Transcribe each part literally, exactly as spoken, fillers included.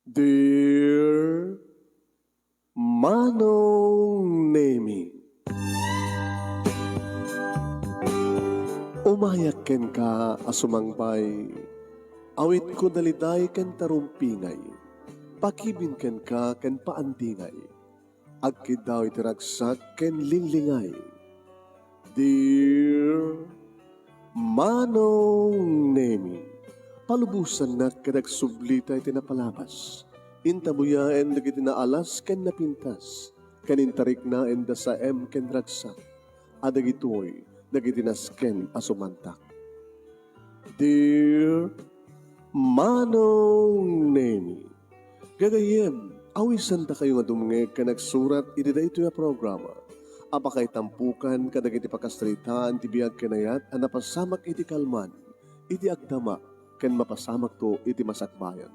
Dear Manong Nemi, umayak kenka a sumangbay, awitko daliday ken tarumpingay, pakibin kenka ken paandingay, agkiddaw iti ragsak ken linglingay. Dear Manong Nemi, palubosannak ket agsublita iti napalabas. Intabuyaen dagiti naalas ken napintas, ken intariknaen da saem ken ragsak, a dagitoy dagiti nasken a sumantak. Dear Manong Nemi, gagayyem, awisandakayo nga dumngeg ken agsurat iti daytoy a programa a pakaitampukan kadagiti pakasaritaan ti biag ken ayat a napasamak iti kalman, iti agdama, ken mapasamakto iti masakbayan.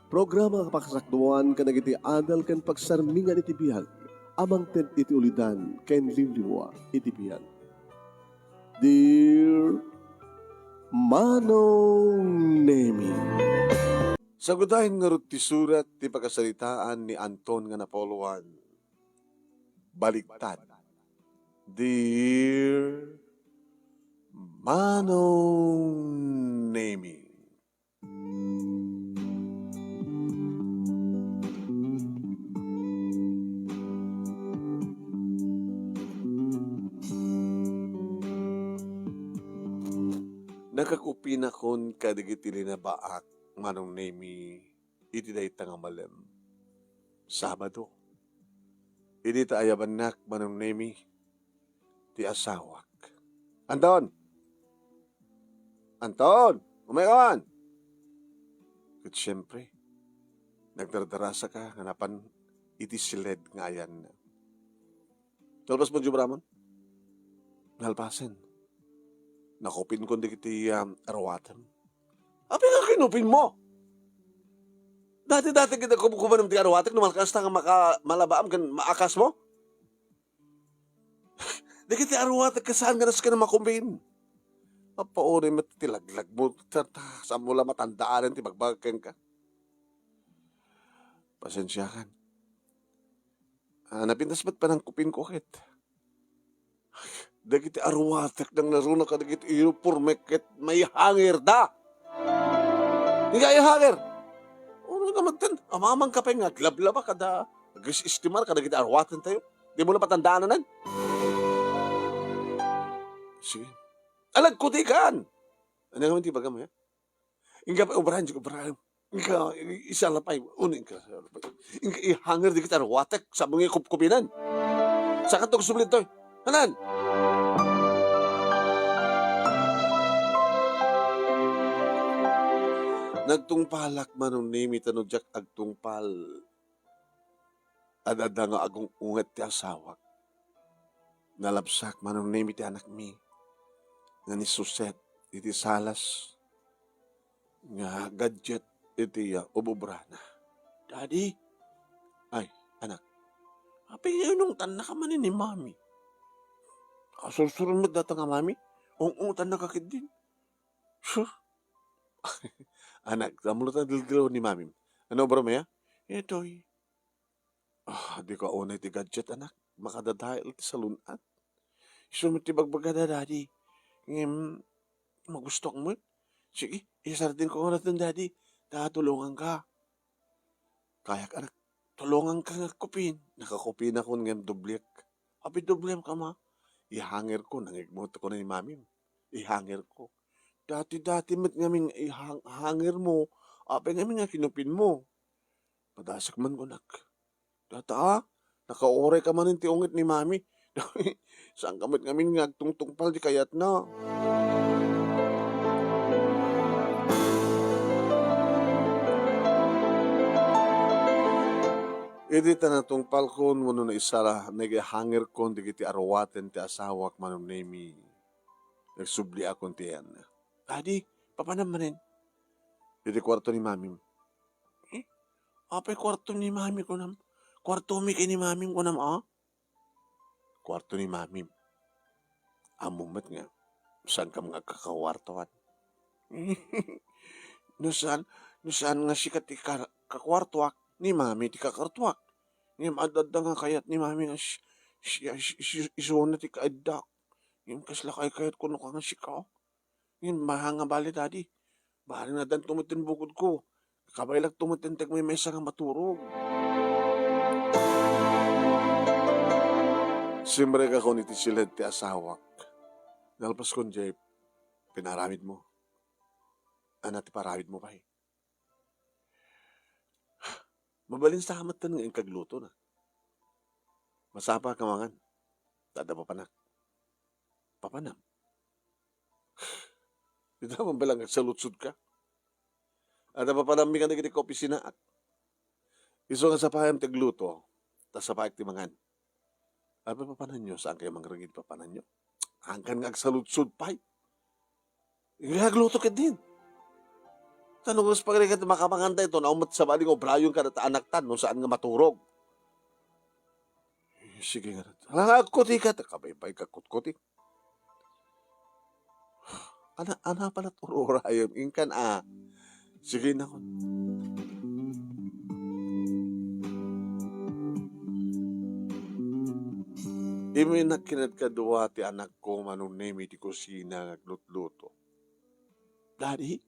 Programa nga pakasakduan kadagiti adal ken pagsarmingan iti biag a mangted iti ulidan ken liwliwa iti biag. Dear Manong Nemi. Sagudayen ngarud ti surat ti pakasaritaan ni Anton nga Napoleon. Baliktad. Dear Manong Nemi. Nakakupinakon kadagiti linabaak, Manong Nemi, iti dayta nga malem. Sabado. Idi ta ayabannak, Manong Nemi, ti asawak. Anton! Anton! Umayka man! Ket siempre, nagdardarasaka nga napan iti siled nga ayanna. Nalpas mo, Jubramon? Nalpasen. Nakupinkon dagiti, um, aruatem. Apay nga kinupin mo? Dati-dati kita kumkumanem ti aruatek no malkasta nga maka-, malabaam ken maakas mo? Dagiti aruatek ket saan nga nasken a makupin. Apaunay met ti laglag mo, ta, ta, saan mo la matandaanen ti bagbagak kenka? Pasensiakan. Ah, napintas met panangkupinko ket. Dagiti aruatek nangngaruna kadagiti uniforme ket maihangerda. Nga ihanger. Uno naman ten, amamangka pay nga aglablaba kada agis-estimar kadagiti aruaten tayo. Di mo na patandaanan. Sige. Alagkutikan. Ano naman ti bagam, eh? Inka pay obrahan, di obrahan. Inka, i-, isalapay. Uni, inka, isalapay. Inka, ihanger di kita aruatek, sabong ikupkupinan. Saka tong sublitoy. Hanan? Nagtungpalak, Manong Nemi, ta no diak agtungpal, ad-adda nga agung-unget ti asawak. Nalabsak, Manong Nemi, ti anakmi nga ni Suset iti salas nga gadget iti, ah, ububrana. Daddy? Ay, anak. Apay nga inungtannaka manen ni Mami? Asursuron met data nga Mami? Ung-ungtannaka ketdin. Sure. Anak, ammoyo ta dildilaw ni Mamim. Ano, bro, Maya? Itoy. Ah, di ka unay ti gadget, anak. Makadadael ti salun-at. Isu met ti bagbagada, Daddy. Ngem, magustok met. Sige, isardin ko nga natin, Daddy. Ta, tulungan ka. Kayak, anak. Tulungan ka nga kupin. Nakakupin ako ngem dobliek. Apay dobliek ka, ma? Ihanger ko, nangigmut ko na ni Mamim. Ihanger ko. Dati-dati met ngamin ihang-, hanger mo. Apay ngamin nga kinupin mo. Padasek man ko, nak. Data, ah, nakauray ka manen ti unget ni Mami. Saan ka met ngamin nga agtungtungpal di kayatna? Idi ta natungpalkon wenno naisala, nagihangirkon dagiti aruaten ti asawak, Manong Nemi. Nagsubliakon ti ayanna. Adi, papanam manen? Iti kuarto ni Mamim. Eh, apay kuarto ni Mami kunam? Kuartomi ken ni Mamim kunam, a? Kuarto ni Mamim. Ammom met nga, saankam nga agkakawartoan. No saan, no saan nga sika ti kar-, kakuartuak, ni Mami ti kakuartuak. Ngem adda nga kayat ni Mami nga si-, si-, si-, si-, isuna ti kaiddak. Ngem kasla kaykayat kuno ka nga sika. Ngem maha nga bale, Daddy. Bale, nadanto met ti bukodko. Kabaylak to met ti agmaymaysa nga maturog. Simrek a kun iti siled ti asawak. Nalpas kun jay pinaramidmo. Ania ti paramidmo pay? Mabalin sa met nga inka aglutona. Masapulka mangan. Ta adda papanak. Papanam. Dita man pay la nga agsaludsodka. Adda papanammi kadagiti kaopisinaak. Isu nga sapayam ti agluto, ta sapayek ti mangan. Adda papananyo, saankayo mangragid papananyo? Angkan nga agsaludsod pay. Nga agluto ketdin. Ta no kas pagarigat makamangan daytoy, naummet sabali nga obrayon kadata anaktan, no saan nga maturog. Eh, sige nga. Ala nga agkutika, ta kabaybay ka kutkutik. Ana, ana pala ti ururayem, inkan a. Sige na kun. Imminnak kadua ti anakko, Manong Nemi, ti kusina nga aglutluto. Daddy,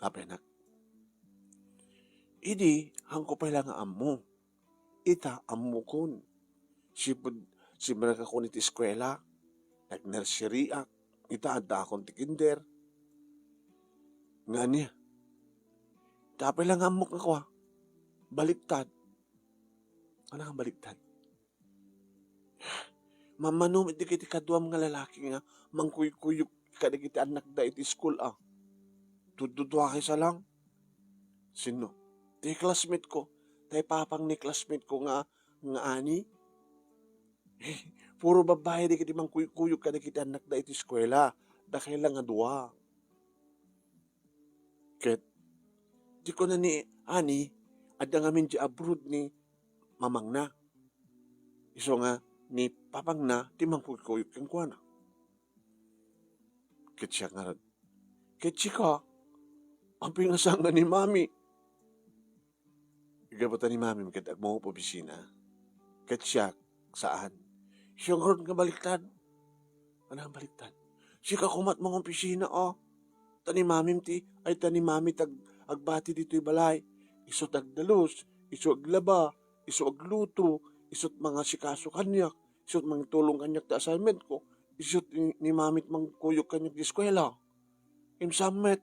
Apenak. Idi, haanko pay la nga ammo. Ita, ammokon. Sipud, simrekakon iti eskuela. Nagnurseriak. Ita, addaakon ti kinder. Nga ania? Ita pay la nga ammok nga kua. Baliktad. Ania nga baliktad? Mammano met dagiti kaduam nga lalaki nga mangkuykuyog kadagiti annakda iti school a. Tudtuduakay sa lang. Sinno? Ti classmate ko, tay papang ni classmate ko nga, nga ani. Puro babbai dagiti mangkuykuyog kadagiti annakda iti eskuela. Dakay la nga dua. Ket, ti kuna ni ani, adda ngamin di abroad ni mamangna. Isu nga ni papangna ti mangkuykuyog kenkuana. Ket siak ngarud, ket sika, apay nga saan nga ni Mami? Gapu ta ni Mamim ket agmangop-obisina, ket siak, saan. Siak ngarud nga baliktad. Ania nga baliktad? Sika koma ti mangopisina, a. Ta ni Mamim ti, ay, ta ni Mami ti ag-, agbati ditoy balay. Isu ti agdalus, isu aglaba, isu agluto, isu ti mangasikaso kaniak, isu ti mangitulong kaniak ti assignment ko, isu ti ni, ni Mami ti mangkuyog kaniak ti eskuela. Imsam met,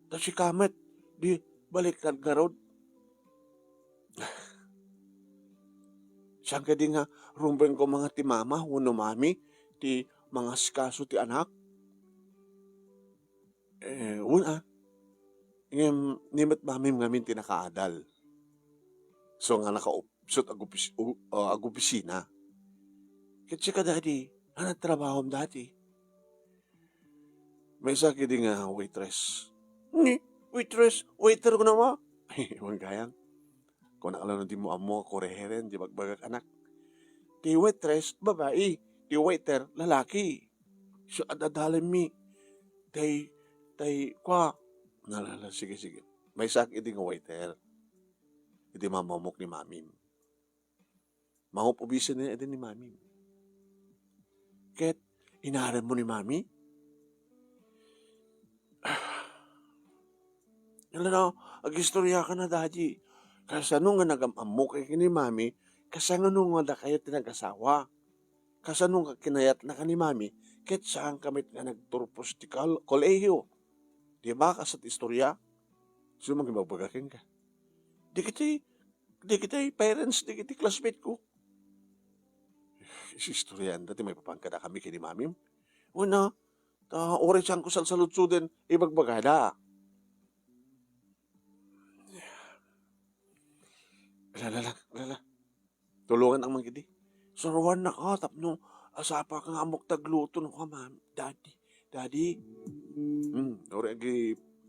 ta sika met, di baliktad ngarud. Saan kadi nga rumbeng ko nga ti mama wenno mami ti mangasikaso ti anak? Eh, wen a. Ngem ni met mamim ngamin ti nakaadal. So nga naka-, isu ti agopis-, o-, ah, agopisina. Ket sika, Daddy, ania ti trabahom dati? Maysaak idi nga waitress. Ni, waitress? Waiter kuna, ma? Wen gayam. Kunak laeng no dimo ammo, kureheren, di bagbagak anak. Ti waitress, babai. Ti waiter, lalaki. So, adadalenmi. Tay, tay, kua. Nalala, sige, sige. Maysaak idi nga waiter. Idi mamamok ni mamim. Mangob-obisen ni, ni Mami. Ket, inarem mo ni Mami? Ala na, agistorya ka na, Daddy. Kasano nga nagam-ammo kay ni Mami? Kasano nga dakayo ti nagasawa? Kasano nga kinayatna ka ni Mami? Ket saan ka met nga nagturpos ti kal-, kolehiyo? Di ba, kasat istorya? Sino man ibagbaga kenka? Di kiti, di kiti parents, di kiti classmate ko. Isistoryan da ti maipapan kadakami ken ni Mamim. Wen a, ta uray saanko salsaludsuden, ibagbagada. Ala, ala, ala, ala. Tulongan ang manggidi. Suruan na ka, tapno, asapa ka nga amok tagluto no ka, ma'am. Daddy, Daddy. Hmm, uri agi,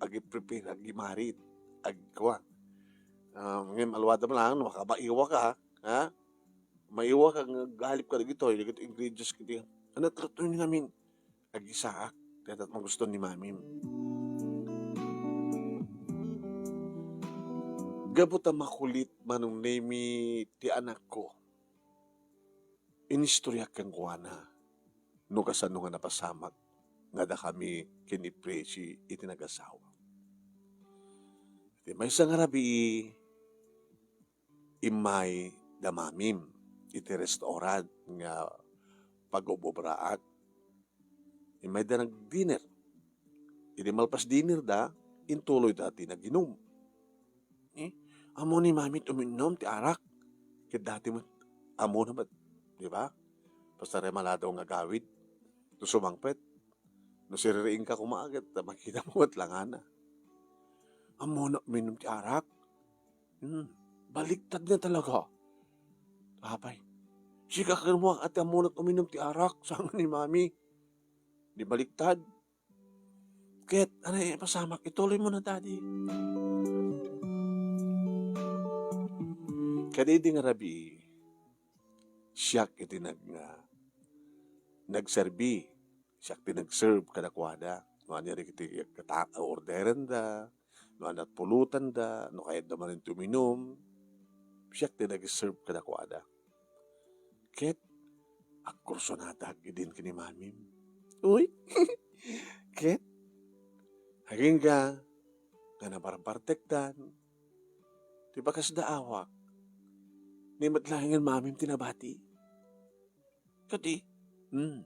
agi prepare, agi marit, ag-, kuwan. Ah, ngayon, alwada mo lang, makabaiwa ka, ha? Maiwa ka, nga galip ka, dagito, dagito ingredients, kiti. Ano, tulutuloy namin. Agisaak, dayta ti magusto ni Mamim. Gapu ta makulit Manong Nemi ti anakko, inistoriak kenkuana no kasano nga napasamak nga dakami ken ni Presi iti nagasawa. Iti maysa nga rabii, immay da Mamim iti restaurant nga pag-ob-obraak. Immayda nag-dinner. Idi malpas dinner da, intuloy da ti nag-inum. Eh, ammo ni Mami ti uminum ti arak. Ket dati met, ammona met, di ba? Basta remalado nga agawid. No sumangpet, no siririingka koma ket makita mo met langana. Ammona uminum ti arak. Hmm, baliktad nga talaga. Apay, sika kenmo a ti ammona uminum ti arak, saan ni Mami. Di baliktad. Ket, anay, pasamak, ituloy mo na, Daddy. Kadidi nga rabii, siak iti nag-, nga nagserbi, siak ti nag-serve kadakuada. No ania dagiti kata-, orderenda, no ania pulotanda, no kayatda manen ti uminum, siak ti nag-serve kadakuada. Ket agkursonadak idin ken ni Mamim. Uy! Ket agingga nga nabarbartekdan ti bakas da awak, ni met laengen Mamim ti nabati. Kadi, hmm.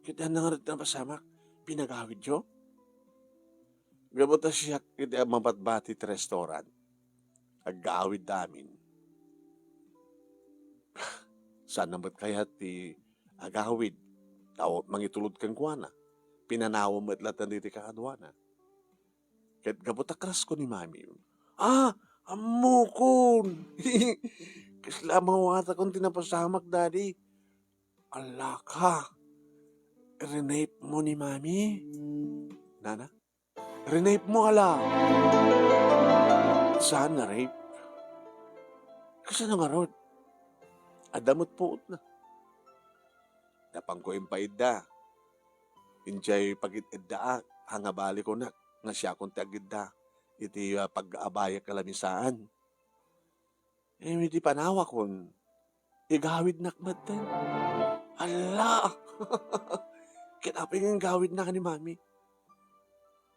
Ket ania ngarud ti napasamak, pinagawidyo? Gapu ta siak iti mabatbati ti restaurant. Aggawidda amin. Saan na met kayat ti agawid? Tao mangitulod kenkuana. Pinanawan met latta diti kakaduana. Ket gapu ta krasko ni Mami, "Ah, ammokon! Kasla mawatakon ti napasamak, Daddy." "Alaka, rinape mo ni Mami?" Nana? "Rinape mo, ala?" "Saan nga rape? Kasano ngarud? Adda met puotna." Napangko impaidda. Idiay pagid-iddaak, nga bali kunak nga siakon ti agidda iti, ah, pag-aabayak a lamisaan. Idi panawakon, igawidnak metten. Ala! Ket apay nga igawidna ni Mami?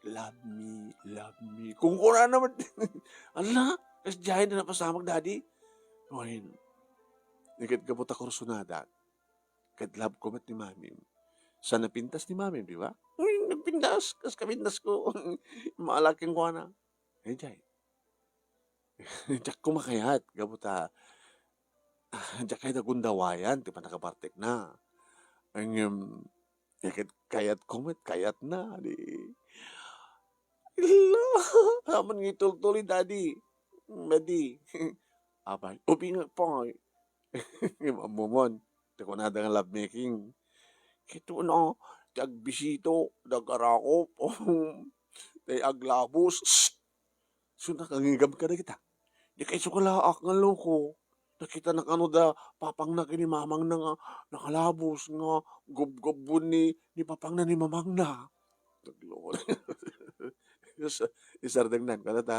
"Love me, love me." Kunkunana met. Ala, kasdiay ti napasamak, Daddy. Wen, ket gapu ta kursonadak, ket love ko met ni Mami. Sa napintas ni Mami, di ba? Uy, nagpintas, kas kapintas ko. Maala kenkuana. Idiay. Diak koma kayat, gapu ta, ah, diak kayat a gundawayan ti pannakabartekna. Ngem, ket kayatko met, kayatna, di. Hala, aman nga itultuloy, Daddy. Daddy. Apay, ubingak pay. Ngem ammomon, ti kunada nga lovemaking. Ket no, ti agbisito, nagarakop, ti aglabos. Saan a kangigam kadagita? Dikay isu kalaak nga loko. Nakitanak kano da papangna ken ni mamangna nga nakalabos nga gubgubbon ni, ni papangna ni mamangna. Nagloko. Is-, isardengnan, kada ta.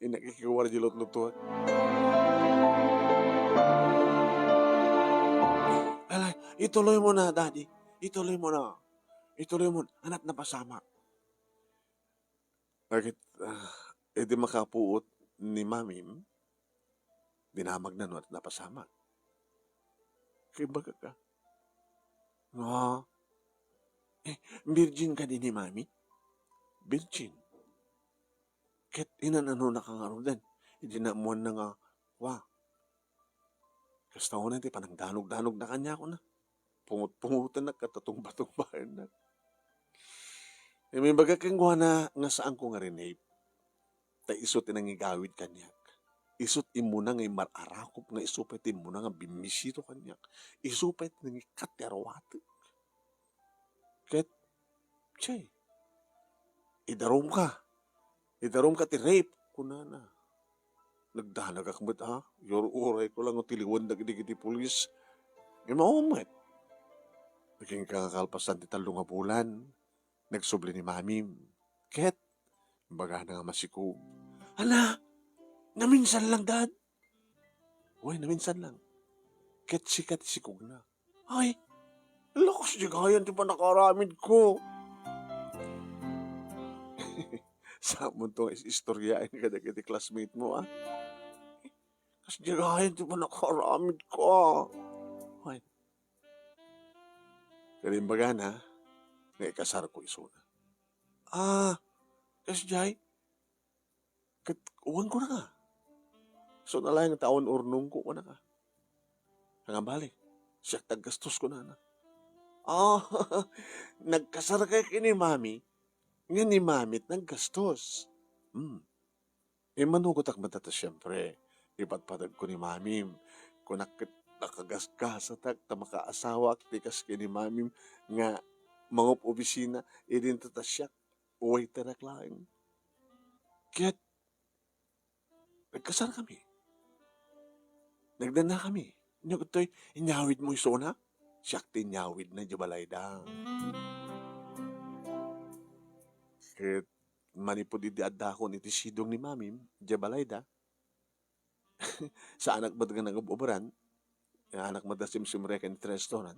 Innak ikiwar di lutlutuan. Ala, ituloy mo na, Daddy. Ituloy mo na. Ituloy mo na. Ania ti napasamak? Agit, ah, idi makapuot ni Mamim, dinamagna no ania ti napasamak. Kaimbagak a. Nga, eh, virgin kadi ni Mami? Virgin. Ket inan-anonaka ngaruden, idi naammoanna nga, wa, kasta unay ti panangdanogdanogna kaniak, kuna. Pungot-pungotennak ket tatungba-tungbaennak. Imbaga kenkuana nga saanko nga rinape. Ta isu ti nangigawid kaniak. Isu ti immuna nga immar-arakop nga isu pay ti immuna nga bimmisito kaniak. Isu pay ti nangikkat ti aruatek. Ket, "Chay, idarumka. Idarumka ti rape," kunana. Nagdanagak met, a, iyur-urayko la nga tiliwen dagiti pulis. Immawom met. Agingga nga kalpasan ti tallo nga bulan, nagsubli ni Mamim. Ket, imbagana nga masikob. Ala, naminsan lang, Dad. Uy, naminsan lang. Ket sika ti sikogna. Ay, lakas di gayan ti pannakaaramidko. Saan mo to nga is-istoryaen kadagiti classmate mo, ah? Kas di gayan ti pannakaaramidko, ah. Ay. Kadi imbagana, nga ikasarko isuna. Ah, kas jay, ket uwan ko na ka. So, nalayan nga ta awan urnongko, kuna ka. Nga bali, siak ti aggastos, kunana. Ah, nagkasar kay ken ni Mami, nga ni Mami ti naggastos. Hmm. Immanugotak met ta, siempre, ipatpateg ko ni Mamim. Kunak ket nakagasgasatak ta makaasawaak ti kas ken ni Mamim nga mangup-obisina, idin ta siak, waiter-ak laeng. Ket, nagkasar kami. Nagdanna kami. Nya, ditoy, inyawid mo isuna? Siak ti inyawid na di balayda. Ket, manipud idi addakon iti sidong ni Mamim, di balayda, saanak met nga nagub-ubran, nga anak met a simsimreken iti restaurant.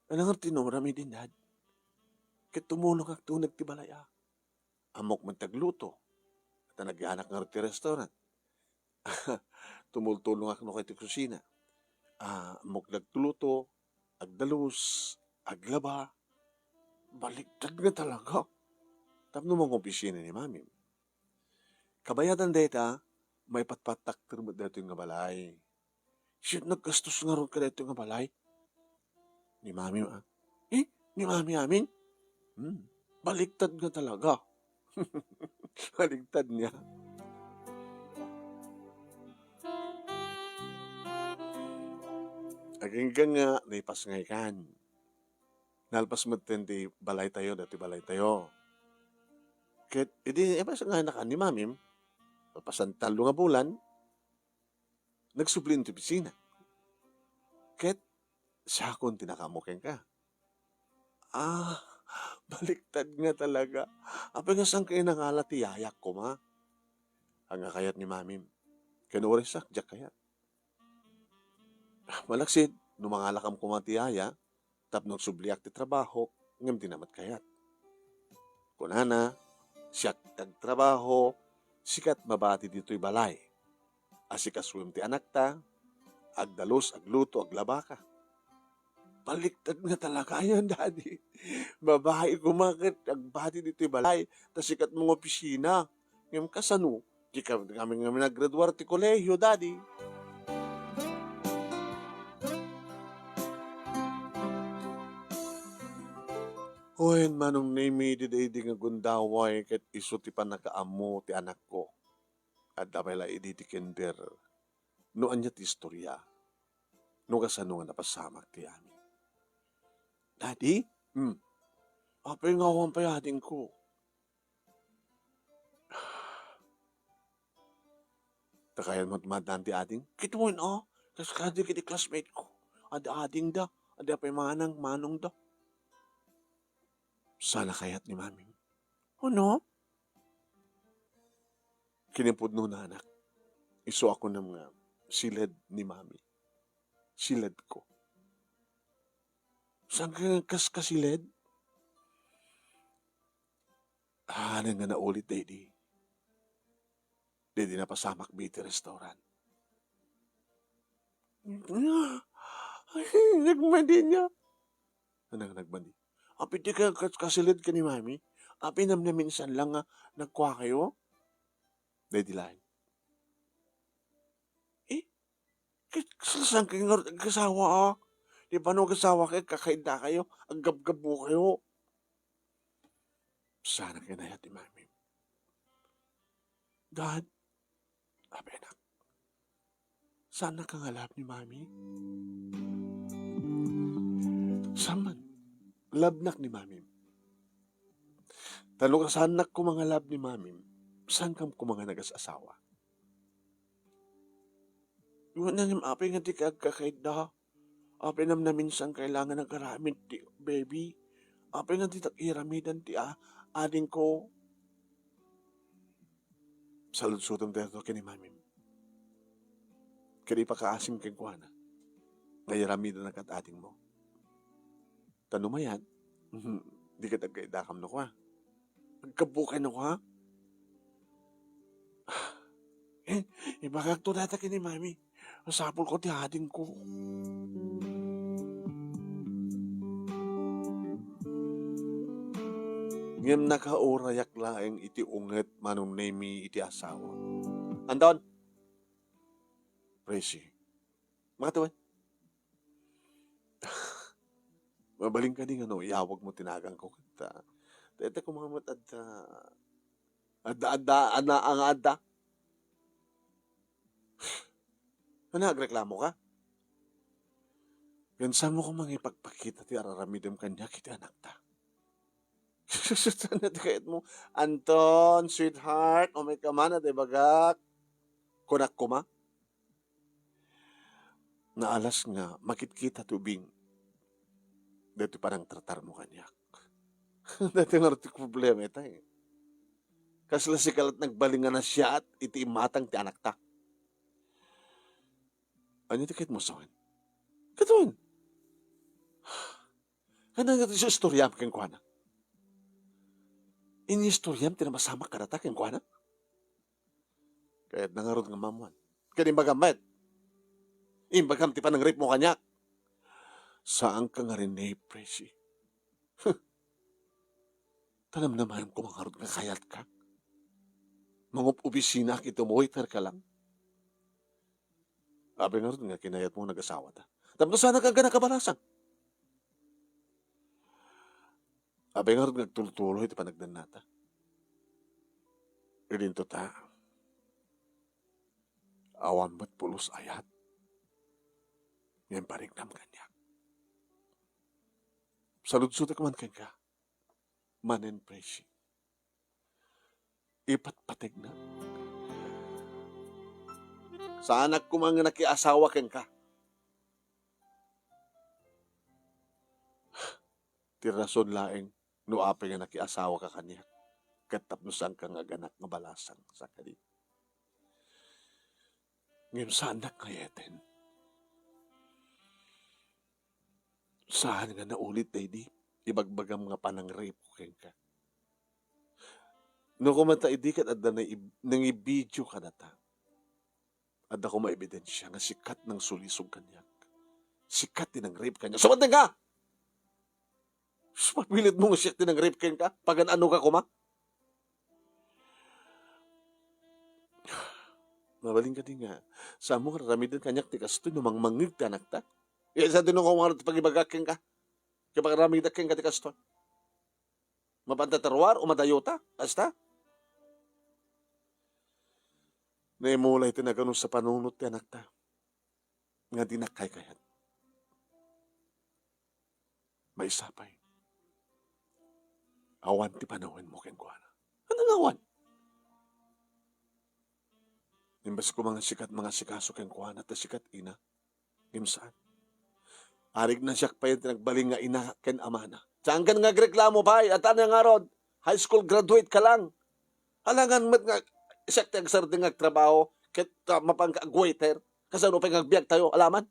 Ala nga tinuram idin, Dad. Ket tumulongak tuneg ti balay, a. Ammok met ti agluto. Ta nagyanak ngarud ti restaurant. Tumultulongak no kay ti kusina. Ah, ammok ti agluto, agdalus, aglaba. Baliktad nga talaga. Tapno mangopisina ni Mamim. Kabayadan dayta, maipatpattakter met daytoy nga balay. Siak naggastos ngarud kadaytoy nga balay. Ni Mami, ah. Eh, ni Mami amin? Hmm, baliktad nga talaga. Baliktad niya. Agingga nga, naipasngaykan. Nalpas met ti balaytayo, dati balaytayo. Ket, idi, eh, pas nga nakan ni Mamim, pasan tallo nga bulan, nagsubli ti opisina. Ket, siakon ti nakaammo kenka. Ah, baliktad nga talaga. Apay nga saan kayo nangala ti yayak koma? Ania kayat ni Mamim. Ken no urisak, diak kayat. Malaksid, no mangalakam koma ti yaya, tapno agsubliak ti trabaho, ngem dina met kayat. Kunana, siak ti agtrabaho, sika ti mabati ditoy balay. Asikasuem ti anakta, agdalus, agluto, aglabaka. Baliktad nga talaga yan, Daddy. Babai koma ket agbati ditoy balay, ta sika ti mangopisina. Ngem kasano? Di ka, kami nga nagraduar ti kolehio, Daddy. Wen, Manong Nemi, daydi nga gundaway ket isu ti pannakaammo ti anakko. Adda pay la idi ti kinder. No ania ti istoria? No kasano nga napasamak ti amin? Daddy? Hmm. Apay nga awan pay adingko? Ta kayatmo ti maaddan ti ading? Ket wen a, kas kadi kiti classmate ko. Ad-, adingda, adda pay manang, manongda. Saan a kayat ni Mami? Ano? Kinipudno na, anak. Isu a kunam nga, siled ni Mami. Siled ko. Saan ka kas kasiled? Anen nga naulit daydi. Daydi napasamak iti restaurant. Nagmadi niya. Anang nagmadi? Apay ti ka-, kas-, kasiled ka ni Mami? Apay namnaminsan lang nga nagkua kayo? Daydi laeng. Eh, Ket saan kayo ngarud agkasawa, a? Di ba no agasawa kayo, kakaidda kayo, aggabgabbo kayo? Saan a kinayat ni Mami? Dad, apay anak, saan ka nga love ni Mami? Saan man, love nak ni Mami. Ta no saan nak koma nga love ni Mami, saan kam koma nga nagas-asawa? Ngem apay nga di ka agkakaidda? Apay namnaminsan kailangan nagaramid ti baby? Apay nga di tak iramidan ti a-, adingko? Saludsotem daytoy ken ni Mami. Ken ipakaasim kenkuana nga aramidnak ket adingmo. Ta no mayat, dika agkaidakam no kua. Agkabbukay no kua. Eh, ibagakto dayta ken ni Mami. Masapulko ti adingko. Ngem nakaurayak laeng iti unget manunemi iti asawa. Anton? Presi. Makatuan? Mabalin kadi nga no, iyawagmo ti naganko ket, ah, dayta koma met adda, adda, adda, ana, nga adda. Ania, agreklamo ka? Ken saanmo koma nga ipagpakita ti ar-aramidem kaniak iti anakta? Ania ti kayatmo? Anton, sweetheart, umay ka man, ania ti ibagak? Kunak koma, naalas nga makitkita ti ubing daytoy panangtratarmo kaniak. Daytoy ngarud ti problema ita, eh. Kasla sika la't nagbalin nga nasiaat iti imatang ti anakta. Ania ti kayatmo sawen? Katon! Ania nga ti istoriam kenkuana? Inistoriam ti namasamak kadata kenkuana? Kayatna ngarud nga maammoan. Ken imbagam met. Imbagam ti panangripmo kaniak. Saanka nga rinip, Presi. Ta namnamaem koma ngarud nga kayatka. Mangup-obisinaak iti waiter ka lang. Apay ngarud nga kinayatmo nga agasawata? Tapno saanak nga agganak a balasang. Apay ngarud nga agtultuloy ti panagdannata? Idinto ta, awan met pulos ayat nga impariknam kaniak. Saludsotek man kenka, manen Presi. Ipatpategna. Saanak koma nga nakiasawa kenka. Ti rason laeng no apay nga nakiasawa ka kaniak, ket tapno saanka nga aganak nga balasang sakadi. Ngem saanak nga ayat. Saan nga naulit daydi ibagbagam nga panangripko kenka. No koma ta idi ket adda nangib-, nangibidio kadata. Adda koma ebidensia nga sika ti nangsulisog kaniak. Sika ti nangrip kaniak. Sumatenka! Sus, mapilitmo nga siak ti nangrip kenka? Pagan-ano ka koma? Mabalin kadi nga, saanmo nga ar-aramiden kaniak ti kastoy no mangmangngeg ti anakta? Kayatmo no koma ti pagibagak kenka? Ket pag-aramidak kenka ti kastoy? Mapanta ti ruar o madayota? Kasta? Naimulay ti naganus a panunot ti anakta nga dinak kaykayat. Maysa pay, awan ti panawenmo kenkuana. Ania nga awan? Imbes koma nga sika ti mangasikaso kenkuana, ta sika ti ina, ngem saan. Arigna siak pay ti nagbalin nga ina ken amana. Saanka nga agreklamo pay, ania ngarud? High school graduate ka lang. Alangan met nga siak ti agsardeng nga agtrabaho, ket, ah, mapanka agwaiter. Kasano pay nga agbiagtayo, alaman?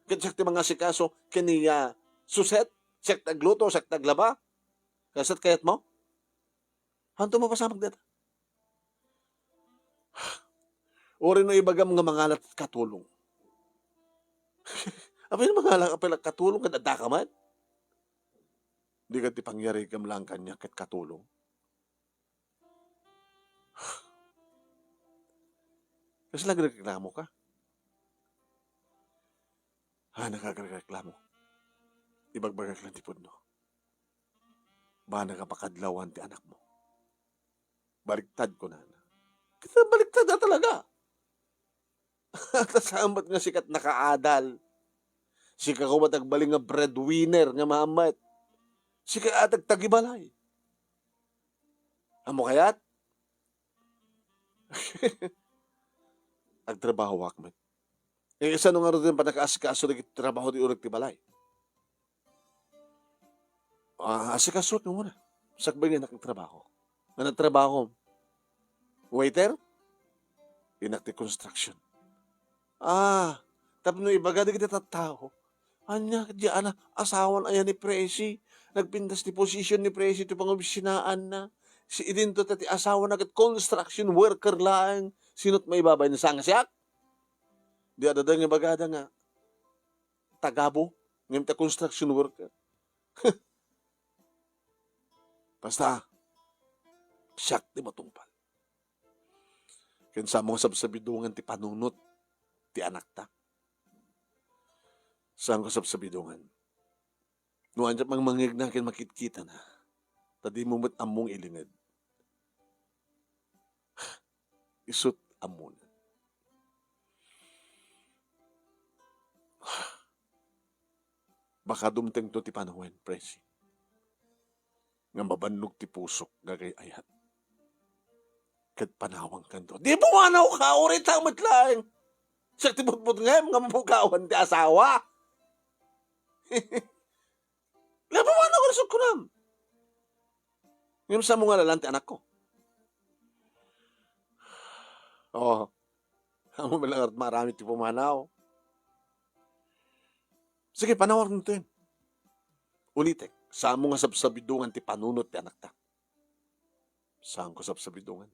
Ket siak ti mangasikaso ken ni, ah, Suset, siak ti agluto, siak ti aglaba. Kasat kayatmo? Haanto mapasamak dayta? Uray no ibagam nga mangala ti katulong. Apay no mangala ka pay la katulong ket addaka man? Dika ti pangyarigam lang kaniak ket katulong? Kasla agreklamo ka? Haanka agreklamo? Ibagbagak lang ti pudno. Banaka pakadlawan ti anakmo. Baliktad, kunana. Ket baliktad a talaga. Ta saan met nga sika ti nakaadal? Sika koma ti agbalin nga breadwinner nga maammet. Sika ti agtagibalay. Ammok kayat? Agtrabahoak met. Eh, kasano ngarud ti panakaasikaso dagiti trabaho ti uleg ti balay? Ah, asikasoak nga umuna. Sakbay nga innak agtrabaho. Ania ti trabahom? Waiter? Innak ti construction. Ah, tapno ibaga dagiti tattao, ania, diay a, asawan aya ni Presi? Nagpintas ti position ni Presi ti pangobisinaanna. Si idinto ta ti asawana ket construction worker laeng. Sino't maibabain, saan nga siak? Di adda nga ibagada nga tagabo, ngem ta construction worker. Basta, siak ti matungpal. Ken saan mo nga sabsabidongan ti panunot ti anakta. Saan ko sabsabidongan. No ania mangmangngegna ken makitkitana, ta dimo met ammong ilinged. Isu't ammona. Baka dumtengto ti panawen, Presi, nga mabannog ti pusok nga agay-ayat. Ket panawangkanto. Di pumanawka, uray ta met laeng. Siak ti putputngem nga mapukawan ti asawa. Di pumanawka, isut' kunam. Ngem saan mo nga lalan ti anakko? Oh, amo man lang aramid ti pumanaw. Sige, panawanto. Ulitek, saan mo nga sabsabidongan ti panunot ti anakta. Saan ko sabsabidongan.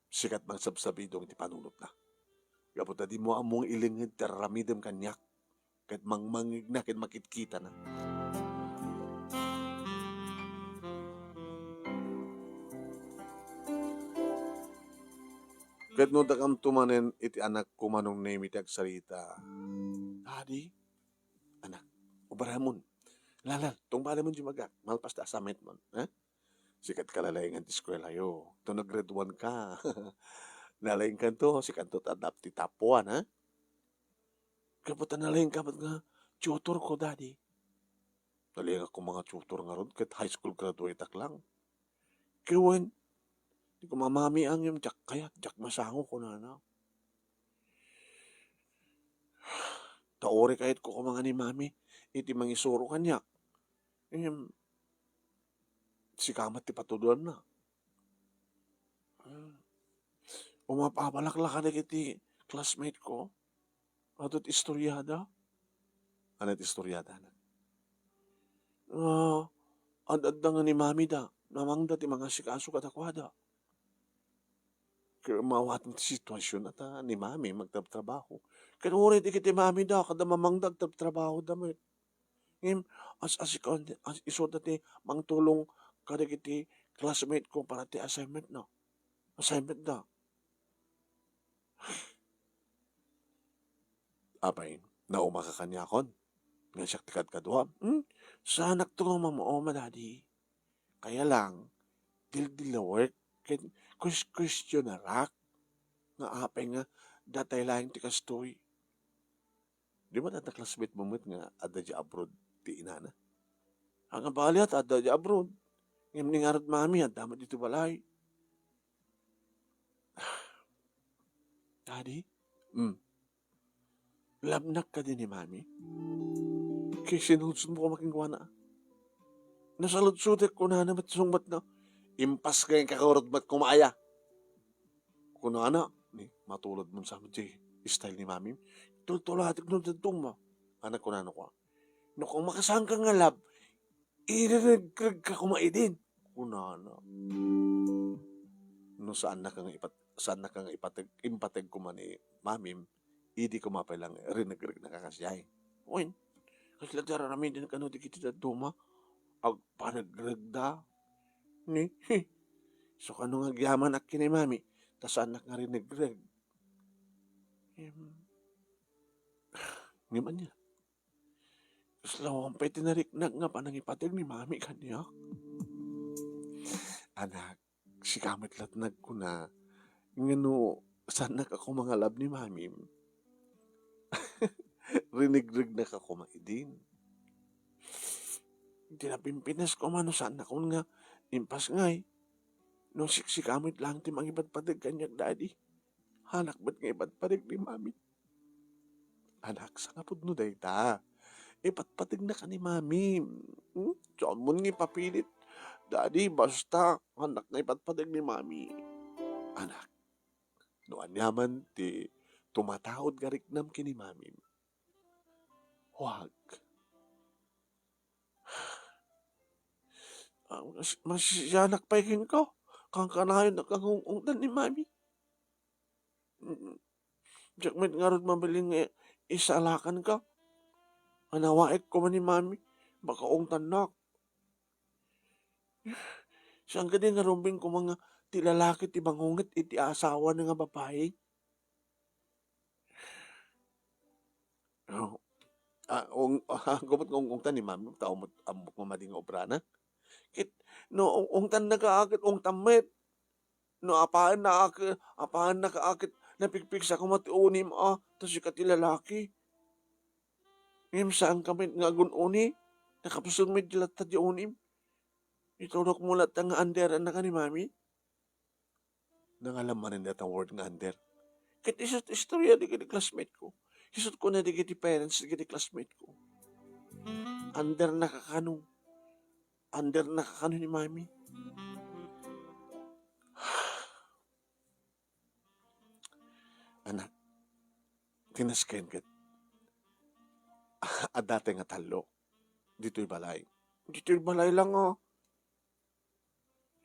Sikat mangsabsabidong ti panunotna. Gapu ta dimo ammong ilinged ti aramidem kaniak, ket mangmangngegna ken makitkitana. Ket no dakamto manen iti anakko, Manong Nemi, ti agsarita, Daddy, anak, ubaramon. Lala, tungbalemon diay magak, malpas ta assignment mon, ha? Sikat kalalaingan ti eskuelayo. To nag-grade one ka, nalaingkanto, sikanto ti adda ti top one, ha? Gapu ta nalaingka met nga tutor ko, Daddy. Nalaingak koma nga tutor ngarud ket high school graduate-ak lang. Ket wen, di ko mamamiangem, diak kayat, diak masango, kunana. Ta uray kayatko koma nga ni Mami iti mangisuro kaniak. Ngem, sika met ti patudoanna. Hmm. Umap-abalak la kadagiti classmate ko. Adu ti istoriada. Ania ti istoriada, anak? Ah, ad-adda nga ni Mami da, namangda ti mangasikaso kadakuada. Ket maawaten ti situasion a ta ni Mami agtrabtrabaho. Ket uray dagiti Mami da, kada mamangda agtrabtrabaho da met. Ngem, as-, as-, as-, isuda ti mangtulong kadagiti classmate ko para ti assignment na. Assignment da. Apay, naumaka kaniakon? Nga siak ti kadkaduam? Hmm? Saanakto nga mamauma, Daddy. Kaya lang, dildilawek ken ques-, questionarak nga apay nga datay laeng ti kastoy. Di ba adda classmate mo met nga adda diay abroad ti inana? Ania bali ta adda diay abroad. Ngem ni ngarud Mami, adda met ditoy balay. Daddy? Hmm. Labnak kadi ni Mami? Ket sinudsod mo koma kenkuana. Nasaludsotek kunana met sungbatna. Impas nga inkakurod met koma aya. Kunana, ni, matulod mo sa met diay style ni Mami. Tultulatek no dadduma. Anak, kunana ko. No kung makasaanka nga love, iririgregka koma idin, kunana. No saannaka nga ipat-, saannaka nga ipateg, impateg koma ni Mamim, idi koma pay lang rinegregnaka kasiay. Wen, kasla ti ar-aramiden kano dagiti dadduma, agpanegregda. Ni, isu kano nga agyamanak ken ni Mami, ta saannak nga rinegreg. Em, ngem ania? Kasla awan pay ti nariknak nga panangipateg ni Mami kaniak. Anak, sika met la ti nagkuna nga no saannak a koma nga love ni Mamim, rinegregnaka koma idin. Ti napimpinesko man no saannakon nga impasngay. No siksika met laeng ti mangipadpadeg kaniak, Daddy. Hanak met nga ipadpadeg ni Mami. Anak, sangapudno dayta. Ipatpategnaka ni Mami. Hmm? Saanmon nga ipapilit. Daddy, basta, hanak nga ipatpateg ni Mami. Anak, No aniaman ti tumataud nga riknam ken ni Mamim. Huwag. Ah, mas-, masisianak pay kenka. Kankanayon a kang ung-ungtan ni Mami. Mm. Diak met ngarud mabalin nga isalakanka. Anawaek koma ni Mami. Baka ungtannak. Saan kadi nga rumbeng koma nga ti lalaki ti mangunget iti asawana nga babai? Oh. Ah, ung-, ah, gupot nga ung-ungtan ni Mami, ta umot-, ammok nga madi nga obrana. Ket, no, ung-, ungtannaka a ket ungtam met. No, apaanna a ke-, apaannaka a ket napigpigsa koma ti unim a, ta sika ti lalaki. Ngem saanka met nga agun-uni, nakapsut met di latta di unim. Iturokmo latta nga underannaka ni Mami. Nangalam manen dayta word nga under. Ket isu ti istorya dagiti classmate ko. Isu ti kuna dagiti parents dagiti classmate ko. Undernaka kano. Undernaka kano ni Mami. Anak, tinasken ket adda tay nga tallo ditoy balay. Ditoy balay lang, ah.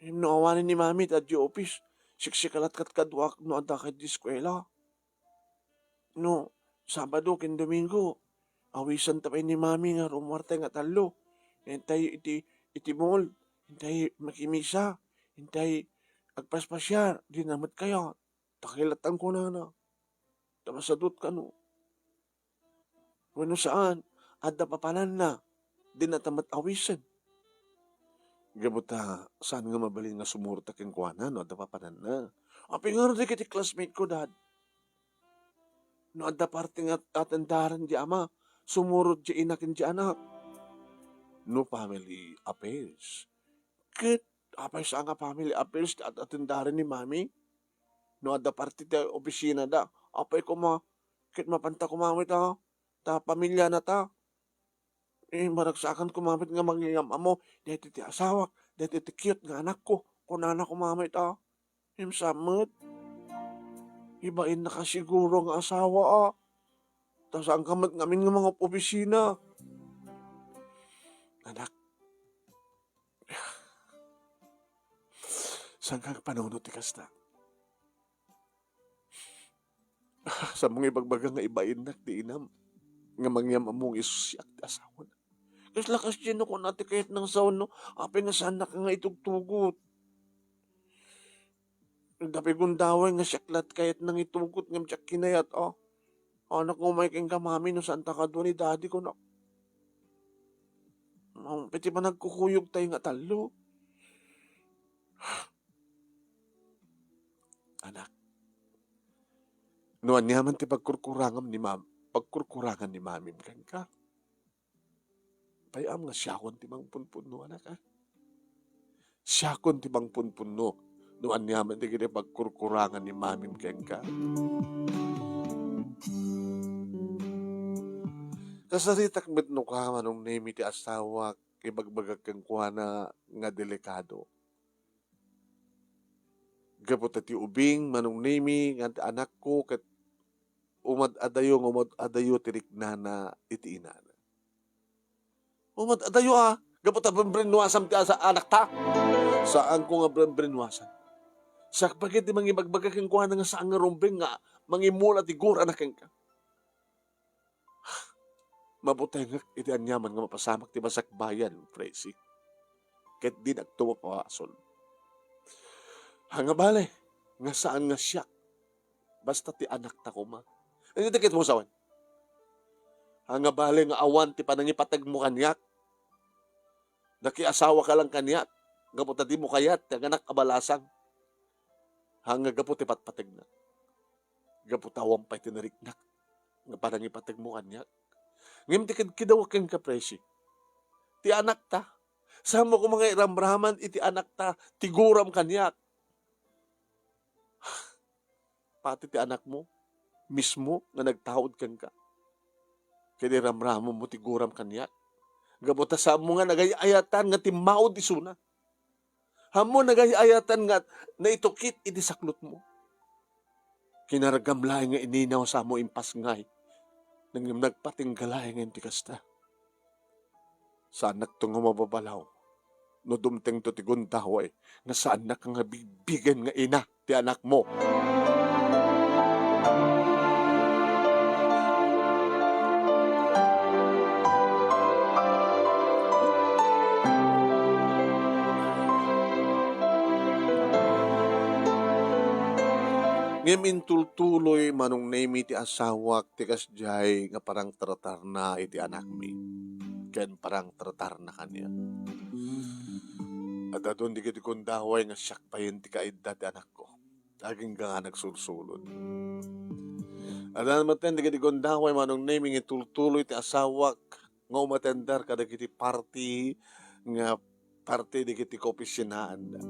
No awanen ni Mami ta adda opis, siksikalat kadkaduak no adda kay di eskuela. No Sabado ken Domingo, awisan ta pay ni Mami nga rumuar tay nga tallo. Intay iti, iti mall, intay makimisa, intay agpaspasiar, di na met kayat. Takilatan kunana. Ta masadut kano. Wenno saan, adda papananna, dinata met awisen. Gapu ta, saan nga mabalin nga sumurot kenkuana no adda papananna. Apay ngarud dagiti classmate ko, Dad? No adda parte nga atendaren di ama, sumurot di ina ken di anak. No family affairs. Ket apay saan nga family affairs ti at-, atendaren ni Mami? No adda parte ti opisinada, apay koma, ket mapanta koma met a, ta pamiliana ta. Eh, maragsakan koma met nga mangyam-ammo, daytoy ti asawak, daytoy ti cute nga anakko, kunana koma met a. Ngem saan met? Ibainna ka siguro nga asawa a. Ta saanka met ngamin nga mangup-opisina. Anak, saanka agpanunot ti kasta? Saanmo nga ibagbaga nga ibainnak ti inam nga mangyam-ammo nga isu siak ti asawana. Kasla kasdiay no kuna ti kayatna nga sao no, apay nga saannak nga itugtugot. Adda pay gundaway nga siak la't kayatna nga itugtot ngem diak kinayat, a. Anak, umay kenka, Mami, no saanta kadua ni Daddy, kunak. Apay ti panagkukuyogtayo nga tallo? Anak, no aniaman ti pagkurkurangam ni Mam-, pagkurkurangan ni Mamim kenka, pay-am nga siakon ti mangpunpunno, anak, a? Siakon ti mangpunpunno no aniaman dagiti pagkurkurangan ni Mamim kenka. Kasaritak met no ka, Manong Nemi, ti asawak, ibagbagak kenkuana nga delikado. Gapu ta ti ubing, Manong Nemi, nga ti anakko ket umad-adayo nga umad-adayo ti riknana iti inana. Umad-adayo a, gapu ta brenbrennuasam ti asa-, anakta. Saanko nga brenbrennuasam. Sakbay ket ti mangibagbaga kenkuana nga saan nga rumbeng nga mangimula ti gurana kenka. Mabutengek iti aniaman nga mapasamak ti masakbayan, Presi. Ket dinak tumapaasol. Ania bale nga saan nga siak, basta ti anakta koma. Ania ti kayatmo sawen? Ania bale nga awan ti panangipategmo kaniak? Nakiasawaka lang kaniak gapu ta dimo kayat ti aganak a balasang. Ania gapu ti patpategna? Gapu ta awan pay ti nariknak nga panangipategmo kaniak. Ngem ti kidkidawek kenka, Presi, ti anakta. Saanmo koma nga iramraman iti anakta ti guram kaniak. Pati ti anakmo mismo nga nagtaud kenka, ket iramramammo ti guram kaniak. Gapu ta saanmo nga nagay-ayatan nga timmaud isuna. Ammom, nagay-ayatan nga naitukit iti saklotmo. Kinargam laeng nga ininaw samo impasngay. Ngem nagpatingga laeng ti kasta. Saannakto nga mababalaw no dumtengto ti gundaway nga saannak nga bigbigen nga ina ti anakmo. Ngem intultuloy, Manong Nemi, ti asawak ti kasdiay nga parang tartarna iti anakmi, ken parang tartarna kaniak. Adda dagiti gundaway nga siak payen ti kaidda ti anakko, agingga nga nagsulsulod. Adda metten dagiti gundaway, Manong Nemi, nga intultuloy ti asawak nga umatender kadagiti party nga parte dagiti kaopisinaanda.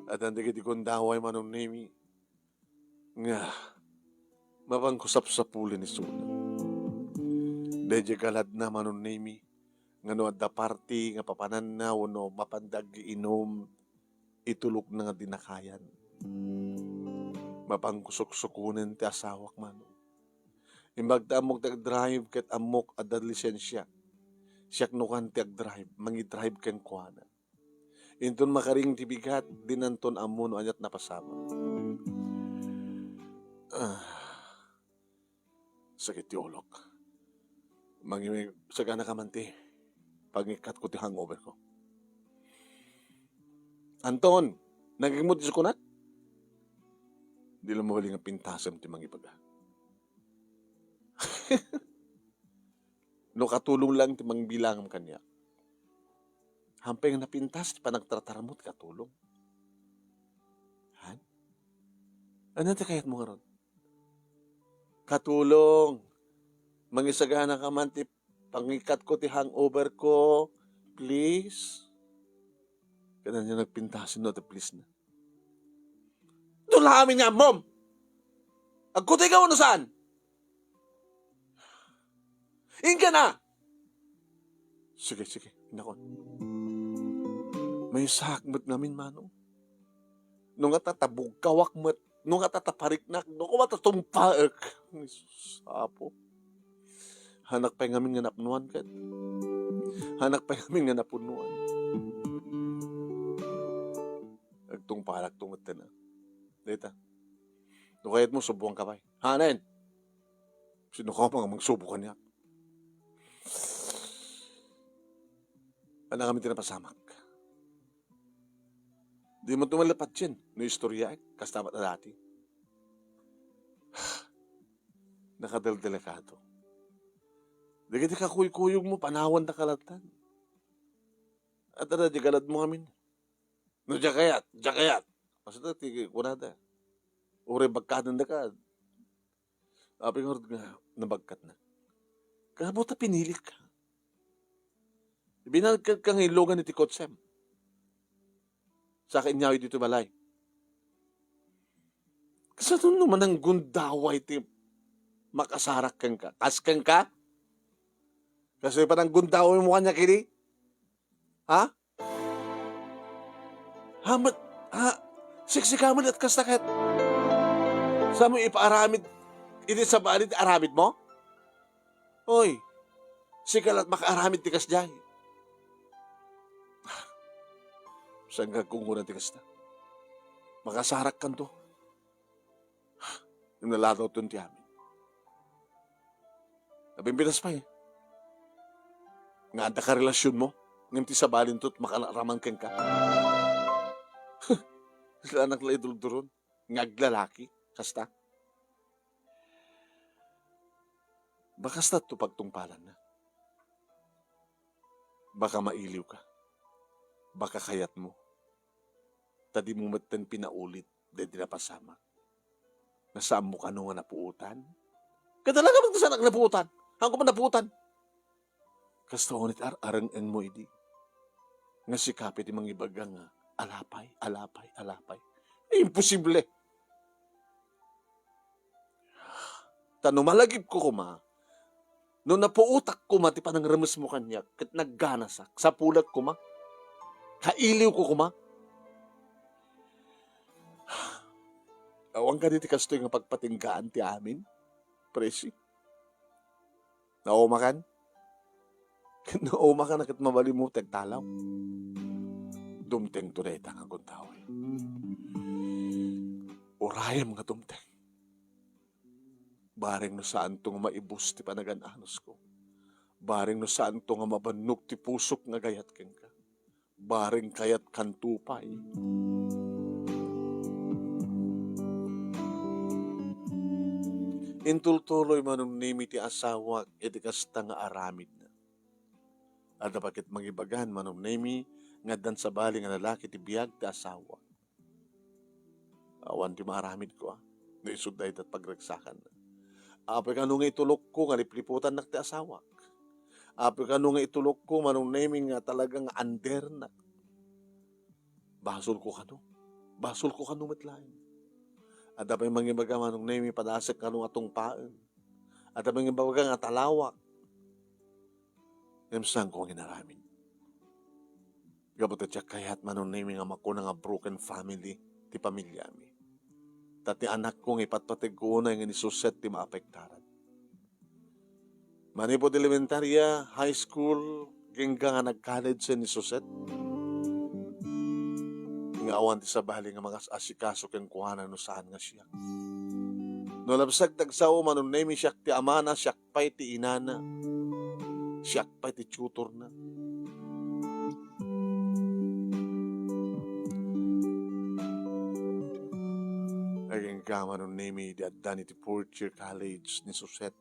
Adda dagiti gundaway, Manong Nemi, nga mapangkusapsapulen isuna. Daydiay galadna, Manong Nemi, nga no adda party nga papananna wenno mapanda aggiinum, itulokna nga dinakayan. Mapangkusuksukonen ti asawak, Manong. Imbag ta ammok ti agdrive ket ammok adda lisensia. Siak nukan ti agdrive, mangidrive kenkuana. Inton makaring ti bigat, dinanton ammo no aniat napasamak. Ah, sakit ti ulok. Mangi-, sagana ka man ti pangikkatko ti hangover ko. Anton, nagimod ti sukunak? Di lang mawali nga pintasem ti mangibaga. No katulong lang ti mangbilangam kaniak. Hampay nga napintas ti panagtratarmo ti katulong. Han? Ano ti kayatmo ngarud? Katulong, mangisagana ka man ti pangikkatko ti hangover ko, please. Kaya niya nagpintasin no ti please na. Doon lang amin nga ammom. Agkutay ka, ano saan? Inka na! Sige, sige, inakon. Maysaak met ngamin, Manong. No nga tatabugkawak met, no nga tatapariknak, no nga tatumpaek. Jesus, Apo. Hanak pay ngamin nga napnuan ket. Hanak pay ngamin nga napunuan. Agtungpalak tunget na. Deta. No kayat mo, subuan ka pay. Hanen! Sino ka pa nga magsubo kaniak? Anak kami ti napasamak. Di mo tumalapatsin no istorya, eh, kasta met a dati. Nakadeldelekado. Dagiti kakuykuyog mo, panawan da kalatan. At ada di galad mo amin. No, diak kayat, diak kayat. Basta ti kunada. Uray bagkadan da ka. Apay ngarud nga nabagkatna? Kasta ta pinilik ka. Binalgkatka nga illugan iti kotsem. Saka inyawid iti balay. Kasano no mananggundaway ti makasarak kenka? Kas kenka? Kastoy pananggundaway mo kaniak idi? Ha? Ha, mat-, ha, siksika met kasta ket. Saan mo ipaaramid iti sabali ti aramid mo? Oy, sika la't makaaramid ti kasdiay. Saan nga agkungoran ti kasta? Makasarakkanto. Nalataw ton ti amin. Nabimbitas pay. Nga adda ka relasyon mo, ngem ti sabalinto makaraman kenka. Saan nga la idurduron nga aglalaki, kasta? Baka kasta to pagtungpalanna. Baka mailiw ka. Baka kayat mo. Ta di mo metten pinaulit daydi napasamak. Nga saan mo kano nga napuotan? Kadalaga met nga saanak napuotan. Haanko man napuotan. Kasta unay ti ar-areng-eng mo idi. Nga sika pay ti mangibaga nga, alapay, alapay, alapay. Ay, imposible. Ta no malagipko koma, no napuotak koma ti panangremesmo kaniak ket nagganasak, sapulek koma, kailiwko koma, Awan kadi ti kastoy nga pagpatinggaan ti amin, Presi? Naumakan? Ket naumakan a ket mabalinmo ti agtalaw. Dumtengto dayta nga gundaway. Urayem nga dumteng. Bareng no saanto nga maibus ti panagan-anusko. Bareng no saanto nga mabannog ti pusok nga agayat kenka. Bareng kayatkanto pay. Intultuloy Manong Nemi ti asawak iti kasta nga aramidna. Adda pay ket mangibagan Manong Nemi nga addan sabali nga lalaki ti biag ti asawak. Awan ti maaramidko, a, no isut' dayta ti pagragsakanna. Apay kano nga itulokko nga lipliputannak ti asawak? Apay kano nga itulokko Manong Nemi nga talaga nga andernak? Basolko kano. Basolko kano met laeng. Adda pay mangibaga Manong Nemi, padasek kano nga tungpaen. Adda pay mangibaga nga talawak. Ngem saanko nga inaramid. Gapu ta diak kayat Manong Nemi nga makuna nga broken family ti pamiliami. Ta ti anakko nga ipatpategko unay nga ni Suset ti maapektaran. Manipud elementaria, high school, agingga nga nag-college ni Suset. Nga awan ti sabali nga mangas-asikaso kenkuana no saan nga siak. No labsag ti agsao Manong Nemi, siak ti amana, siak pay ti inana, siak pay ti tutorna. Agingga Manong Nemi, idi addan iti fourth year college ni Suset,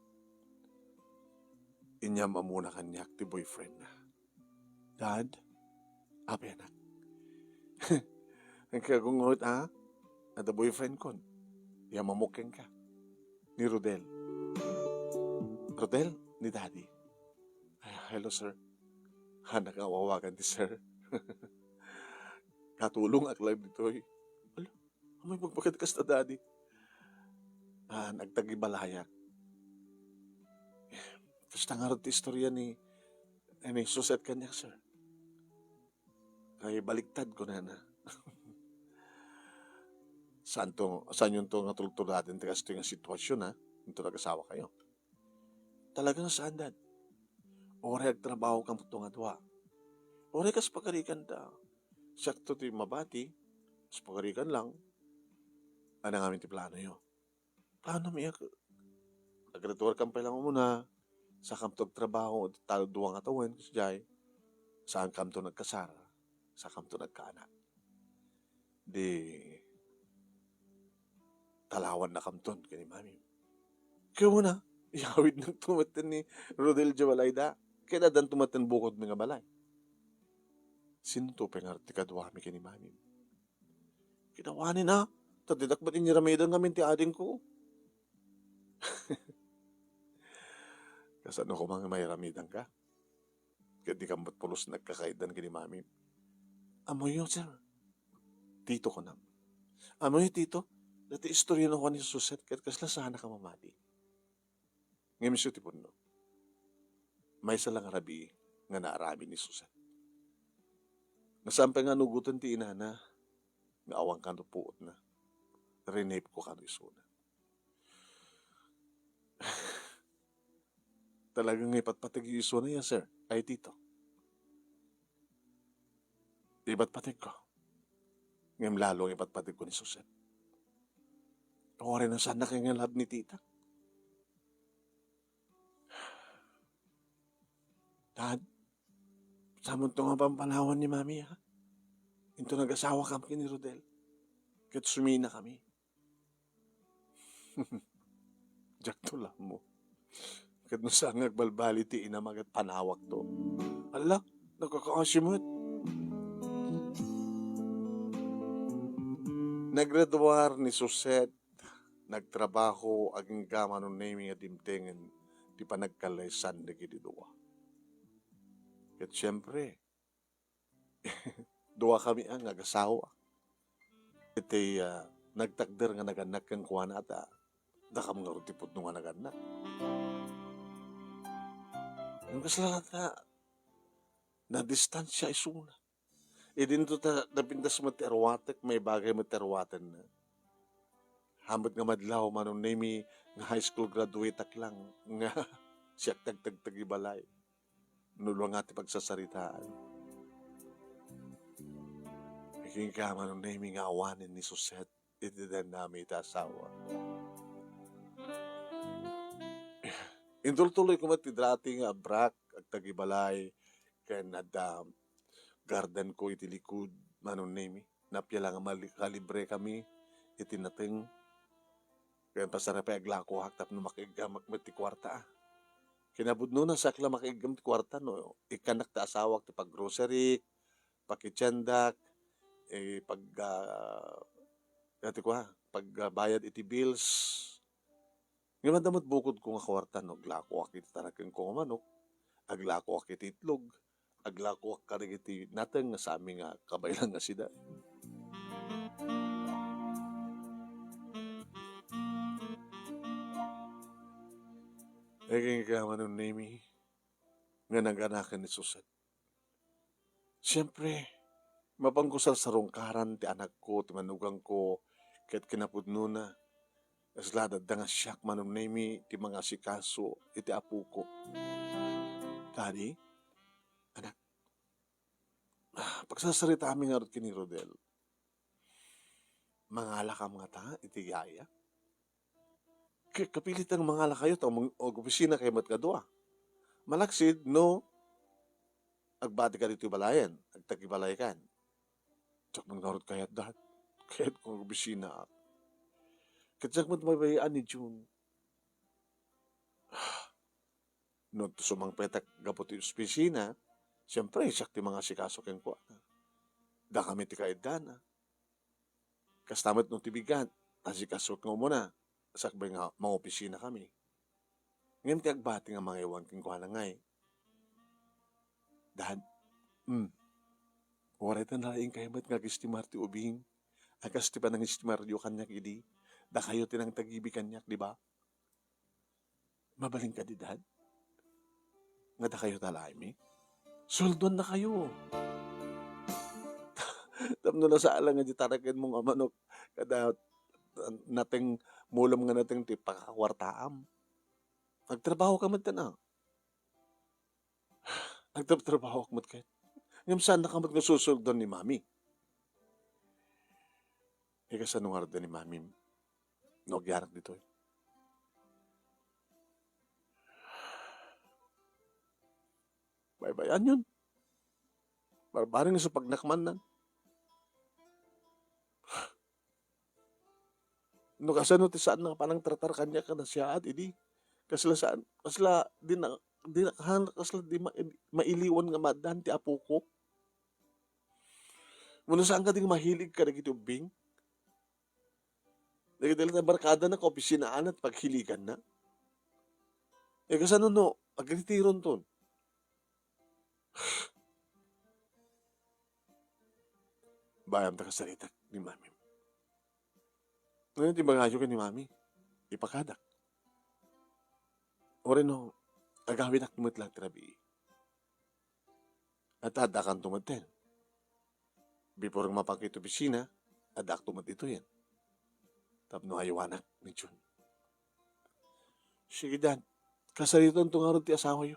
inyam-amuna kaniak ti boyfriendna. Dad, apay anak? Agkagungot, a? Adda boyfriendkon. Iyammamok kenka. Ni Rodel. Rodel, ni Daddy. Ay, hello, sir. Haannak nga awawagan ti sir. Katulongak laeng ditoy. Ala, ammom nga ibagbagak kasta, Daddy. A, nagtagibalayak. Kasta ngarud ti istoria ni, ni Suset kaniak, sir. Kay baliktad, kunana. Saanto, saanyonto nga tultudaden ti kastoy nga situasion, a? Inton nag-asawakayo. Talaga nga saan, Dad. Uray agtrabahokamto nga dua. Uray kas pagarikanta. Siakto ti mabati, kas pagarikan lang. Ania ngamin ti planoyo? Plano mi a, nag-graduarkam pay lang umuna, sakamto agtrabaho, iti tallo dua nga tawen, kasdiay, saankamto nagkasar, saankamto nagkaanak. Di, talawannakamton ken ni Mami. Ket umuna, iyawidnakto metten ni Rodel idiay balayda, ket addanto metten bukodmi nga balay. Sinto pay ngarud ti kaduami ken ni Mami? Kinawanen a, ta dinak met inyaramidan ngamin ti adingko. Kasano koma nga mairamidanka? Ket dikam met pulos nagkakaiddan ken ni Mami. Ammoyo, sir. Tito, kunam. Ammoyo, Tito, daytoy istoria ni Juan ni Suset ket kasla saannak a mamati. Ngem isu ti pudno. Maysa la nga rabii nga naaramid ni Suset. Nga saan pay nga nugoten ti inana nga awan kano puotna. Rinepko kano isuna. Talaga nga ipatpategyo isuna ya, sir? Ay, Tito. Ipatpategko. Ngem lalo nga ipatpategko ni Suset. Uray no saannak nga love ni Tita. Dad, saanmonto nga pampanawan ni Mami, ha? Inton nag-asawakam ken ni Rodel, ket suminakami. Diakto la ammo. Ket no saan nga agbalbaliw ti inam, ket panawakto. Ala, nakakaasi met. Naggraduar ni Suset, nagtrabaho, agingga Manong Nemi nga dimtengen ti panagkallaysaanda dagiti dua. Ket siempre, duakami a nga agasawa. Iti, ah, nagtakder nga nagannak kenkuana, ta dakam ngarud ti pudno nga nagannak. Ngem kasla ta nadistansia isuna. Idinto ta napintas met ti aruatek, maibagay met ti aruatenna. Amet nga madlaw, Manong Nemi, nga high school graduate-ak lang nga siak ti agtagtagibalay. No, luenga ti pagsasaritaan. Kenka, Manong Nemi, nga awanen ni Suset iti dennami iti asawa. Intultuloyko met ti dati nga abrak, agtagibalay, ken adda gardenko iti likud, Manong Nemi. Napia la nga mali-, kalibre kami iti nateng. Ken pasar pay aglakoak tapno makaiggam met ti kuarta, a. Kinapudnona, siak la makaiggam ti kuarta no ikkannak ti asawak ti paggrocery, pakitiendak, eh, pag, ah, ati kua, pagbayad iti bills. Ngem adda met bukodko nga kuarta no aglakoak iti tarakenko nga manok, aglakoak iti itlog, aglakoak kadagiti nateng nga sami nga kabaelan nga sida. Kenka, Manong Nemi, nga naganaken ni Suset. Siempre, mapanko sarsarungkaran ti anakko, ti manugangko, ket kinapudnona, kasla adda nga siak, Manong Nemi, ti mangasikaso iti apoko. Daddy, anak, ah, pagsasaritaami ngarud ken ni Rodel. Mangalakam ngata iti yaya? Ka-, kapilit nga mangalakayo, ta mang-, agopisina kayo met kadua. Malaksid no agbatika ditoy balayen, agtagibalaykan. Diak man ngarud kayat, Dad. Kayatko nga agopisina. Ket diak met mabayaan ni Jun. No sumangpetak gapu ti opisina, siempre, siak ti mangasikaso kenkuana. Dakami ti kaiddana. Kasta met no ti bigat, asikaso nga umuna, sakbay nga mangopisinakami. Ngem ti agbati nga mangaywan kenkuana ngay, Dad, mm, uray ta nalaing kayo met nga agistimar ti ubing, a kas ti panangestimaryo kaniak idi, dakayo ti nangtagibi kaniak, di ba? Mabalin kadi, Dad? Nga dakayo talaaymi? Sueldoannakayo. Tapno nasala nga di tarakenmo nga manok, kada nateng, mulom nga nateng ti pakakuartaam. Agtrabaho ka met, a. Agtrabtrabahoak met ket. Ngem saannaka met nga susueldoan ni Mami. Ikasano ngarud ni Mamim no agyanak ditoy? Baybay-anyon. Barbareng isu pagnakmannan. No kasano ti saan nga panangtratar kaniak a nasiaat idi? Kasla saan, kasla di na, di na, kasla di ma-, mailiwan nga maaddaan ti apoko? Wenno saan kadi nga mahilig kadagiti ubbing? Dagiti la barkadana, kaopisinaanna ti paghiliganna. E, kasano no agretironton? Bayam ta kasaritak ni Mami. Ngem ti ibagayo ken ni Mami, ipakadak. Uray no, agawidak met la ti rabii. At addakanto met ten. Before nga mapanka iti opisina, addakto met ditoyen. Tapno aywanak ni Jun. Sige, Dad. Kasaritonto ngarud ti asawayo.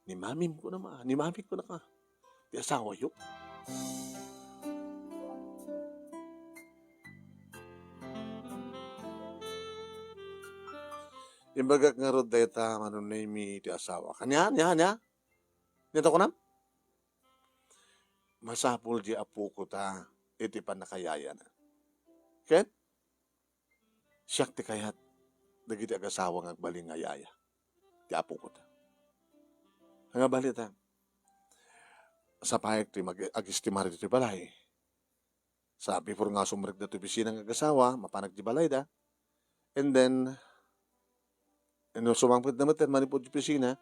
Ni Mamim kuna ma, ni Mamim kuna ka. Ti asawayo. Imbagak ngarud dayta, Manong Nemi, ti asawa. Ania, ania, ania? Ania ti kunam? Masapul di apoko ta iti pannakayayana. Ket siak ti kayat dagiti agasawa nga agbalin nga yaya ti apoko ta. Nga balita, sapaek ti mag-, agistimar ditoy balay. Sa before nga sumrekda ti opisina nga agasawa, mapanak ti balayda. And then, no sumangpet da met manipud ti opisina,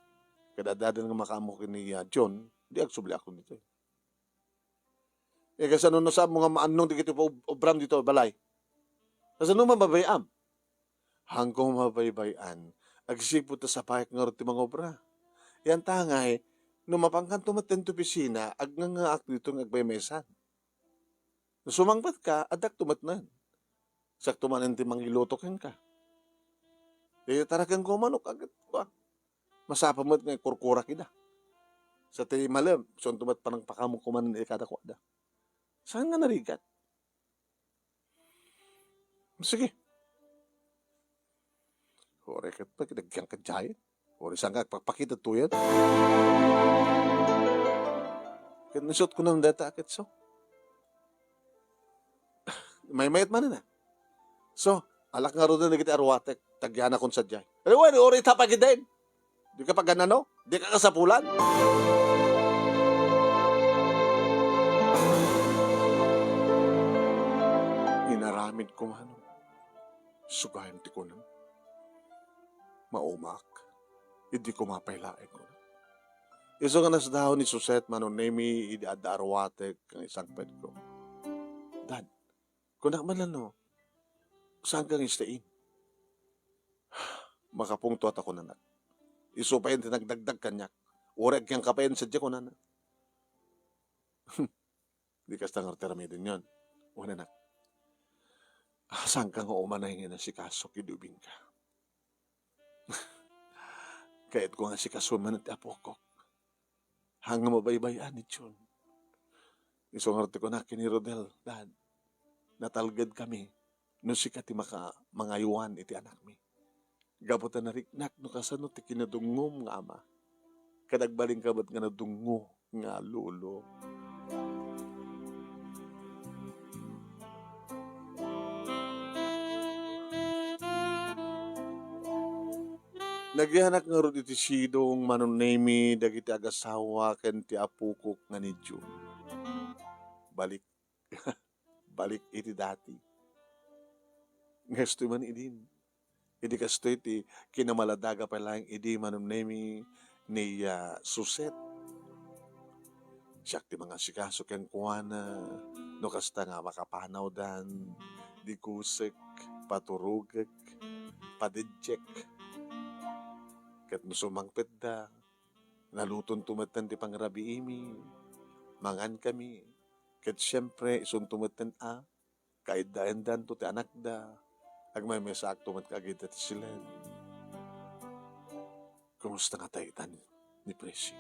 kada adda nga makaammo ken ni, ah, John, di agsubliakon ditoy. E, kasano no saanmo nga maannong dagiti ob-, obram ditoy balay? Kasano mababay-am? Haanko mabaybay-an, agsipud ta sapaek ngarud ti mangobra. Yan tangay, no mapankanto met ditoy opisina, agngangaak ditoy nga agmaymaysan. No sumangpetka, addakto met nan. Siakto manen ti mangiluto kenka. Dagiti tarakenko a manok, agek, kua, masapa met nga ikurkurak ida. Sa ti malem, isunto met panangpakaammoka manen iti kadakuada. Saan nga narigat? Sige. Uray ket pagidagyan ka diay. Uray saan nga agpakpakita tuyen. Ket ni isut' kunam dayta a ketso. Maymayat manen a. So, alak ngaruden dagiti aruatek, ta agyanakon sadiay. Wen, uray ta pagidem. Dika pagan-ano? Dika kasapulan? Inaramidko manen. Sugayon ti kunam. Maumaak. Idi koma pay laeng, kunak. Isu nga nasdaaw ni Suset, Mano Nemi, idi adda aruatek nga isangpetko. Dad, kunak man la no, saan ka nga istain? Makapungto a ta kunanak. Isu pay ti nagdagdag kaniak. Uray agyanka pay sadiay kunana. Di kasta ngarud ti aramidenyon. Wen, anak. Ah, saan ka nga umanay nga inasikaso ket ubingka? Kayatko nga asikasoen manen ti apokok. Haan nga mabaybay-an ni Jun. Isu ngarud ti kunak ken ni Rodel, Dad, natalgedkami no sika ti maka-, mangaywan iti anakmi. Gapu ta nariknak no kasano ti kinadungngom nga ama. Ket agbalinka met nga nadungngo nga lolo. Nagyanak ngarud iti sidong, Mano Nemi, dagiti agasawa ken ti apokok nga ni Jun. Balik. Balik iti dati. Nga istoy man idin. Idi kastoy ti kinamaladaga pay laeng idi, Mano Nemi, ni, ah, Suset. Siak ti mangasikaso kenkuana no kasta nga makapanawdan, digusek, paturogek, padeddiek. Ket no sumangpetda, nalutonto metten ti pangrabiimi, mangankami, ket siempre, isunto metten a kaiddaendanto ti anakda, agmaymaysaakto met kadagita ti silen. Kumusta ngata ita ni, ni Presi?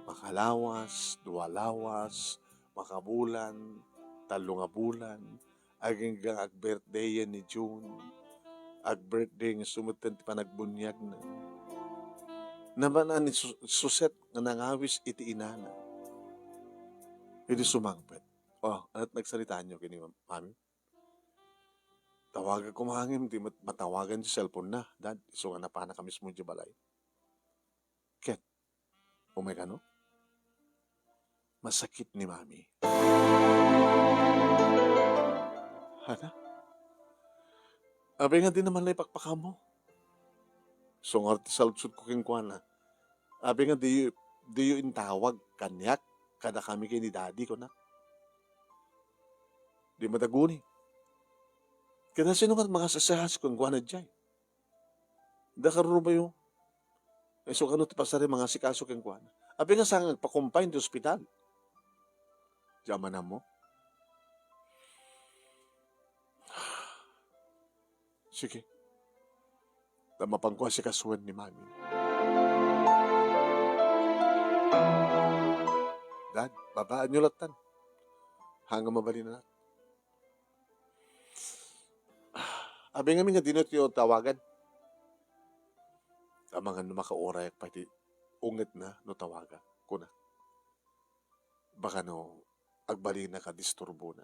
Makalawas, dua lawas, makabulan, tallo nga bulan, agingga nga ag-birthday-en ni June. Ag-birthday nga isu metten ti panagbuniagna. Naman-an ni Su-, Suset nga nangawis iti inana. Idi sumangpet, "Oh, ania't nagsaritaanyo ken ni Mam-, Mami?" "Tawagak koma ngem di mat-, matawagan ti cellphone-na, Dad, isu nga napanaka mismo idiay balay." Ket, umay kano? Masakit ni Mami. Hala? Apay nga di naman la ipakpakamo? Sungar ti saludsodko kenkuana. Apay nga diyo, diyo intawag kaniak, kadakami ken ni Daddy, kunak. Di madaguni. Ket sino nga mangasikaso kenkuana diay? Dakarurubayo. Isu kano ti pasari mangasikaso kenkuana. Apay nga saan nga agpakumpay ti ospital? Di amanammo? Sige. Ta mapanko asikasoen ni Mami. Dad, babaanyo lattan. Haan nga mabalin, anak. Abi ngamin nga dino ti tawagan. Amangan no makaurayak pay ti ungetna no tawagan, kuna. Baka no agbalina ka, disturbona.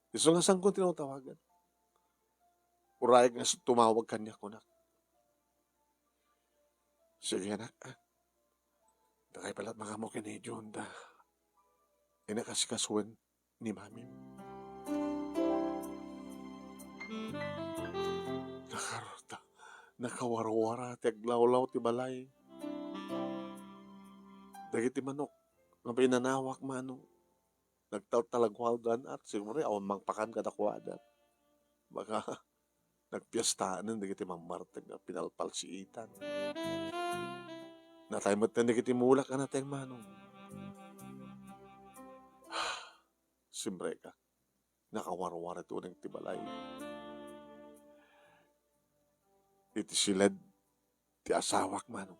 Isu nga sangko ti tawagan. Urayak nga tumawag kaniak, kunak. Sige, anak, ah. Dakay pay la't mangammo ken ni Jun ta inakasikasoen ni Mami. Nakarta, nakawarwara ti aglawlaw ti balay. Dagiti manok nga pinanawak, mano, nagtaltalaguawdan, at siguro awan mangpakan kadakuada. Baka nagpiestanen dagiti mammartek nga pinalpalsiitan. Natay metten dagiti mulak a nateng, mano. Simrekak. nakawarwar iti uneg ti balay. Iti siled ti asawak, manong,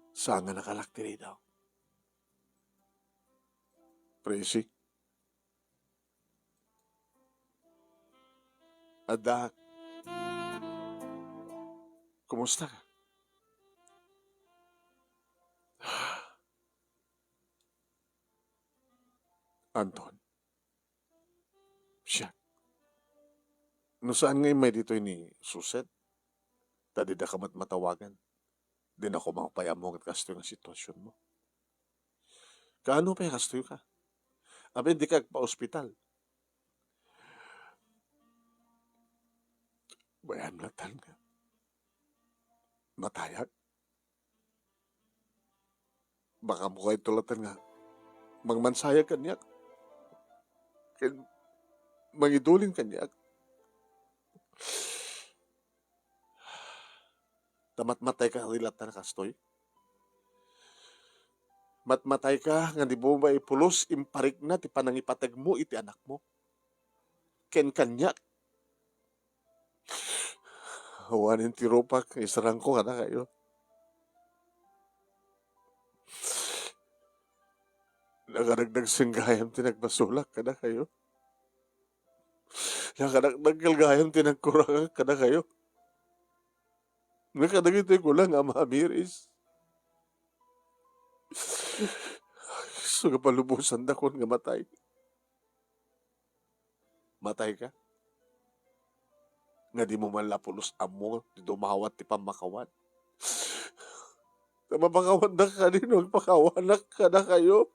saan nga nakalak ti ridaw. Presi, addaak. Kumusta ka? Anton, siak. No saan nga immay ditoy ni Suset, ta dida ka met matawagan. Dinako pay ammo ket kastoy nga situasionmo. Kaano pay kastoy ka? Apay dika agpa-ospital? Bayam latta nga matayak. Baka mo kayto latta nga mangmansayag kaniak ken mangidulin kaniak. Ta matmatay ka kadi latta nga kastoy? Matmatay ka nga dimo pay pulos imparikna ti panangipategmo iti anakmo ken kaniak? Awanen ti rupak nga isarangko kadakayo. Nakaragdag sen gayam ti nagbasolak kadakayo. Nakaragdag kel gayam ti nagkurangak kadakayo. Nga kadagitoy ko lang a mamiris. Isu nga palubosandakon nga matay. Matay ka? Nga dimo man la pulos ammo ti dumawat ti pammakawan? Ta mapakawandak kadi no agpakawanak kadakayo?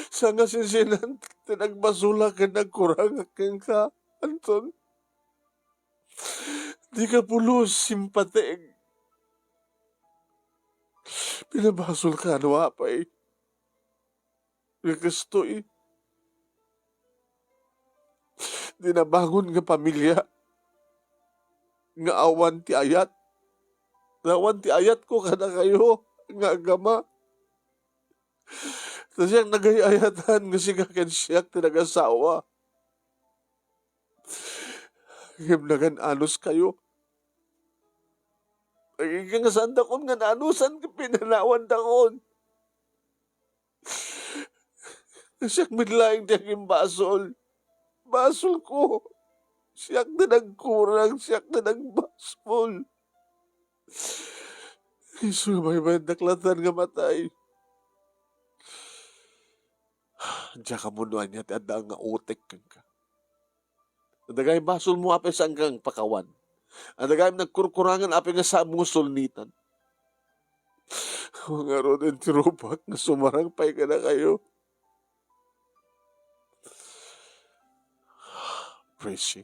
Saan nga sinsinan ti nagbasolak ken nagkurangak kenka, Anton? Dika pulos impateg. Pinabasolka no apay nga kastoy ti nabangon nga pamilia nga awan ti ayat. Awan ti ayatko kadakayo nga agama. Ta siak nagay-ayatan nga sika ken siak ti nagasawa. Ngem nagan-anuskayo. Agingga nga saandakon nga naanusan ket pinanawandakon. Siak met laeng ti agimbasol. Basolko. Siak ti nagkurang, siak ti nagbasol. Isu nga baybayaddak latta nga matay. Diak ammo no ania ti adda nga utek kenka. Adda gayam basolmo apay saanka nga agpakawan. Adda gayam nagkurkurangan apay nga saanmo nga sulnitan. Ngaruden ti rupak nga sumarang pay kadakayo. Presi,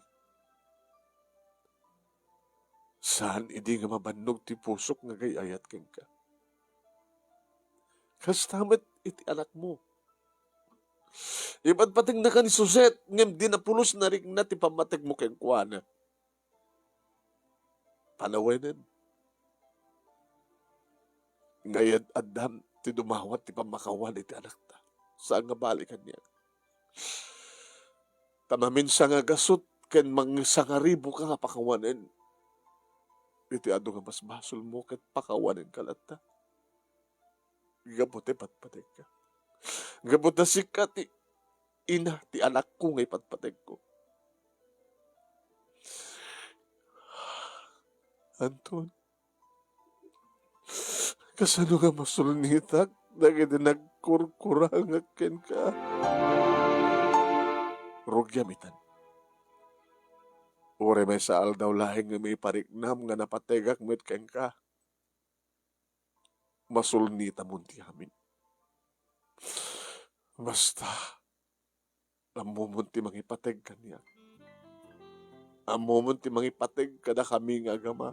saan idi nga mabannog ti pusok nga agay-ayat kenka. Kasta met iti anakmo. Ipatpategnaka ni Suset, ngem dina pulos narikna ti pammategmo kenkuana. Palawenen nga ad-addam ti dumawat ti pammakawan iti anakta. Saan nga bali kaniak. Ta maminsan nga gasut ken mangsangariboka nga pakawanen iti adu nga basbasolmo ket pakawanenka latta. Gapu ta ipatpategka. Gapu ta sika ti ina ti anakko nga ipatpategko. Anton, kasano nga masulnitak dagiti nagkurkurangak kenka? Rugiam itan. Uray maysa aldaw laeng nga maipariknam nga napategak met kenka. Masulnitamon ti amin. Basta, ammomon ti mangipateg kaniak. Ammomon ti mangipateg kadakami nga agama.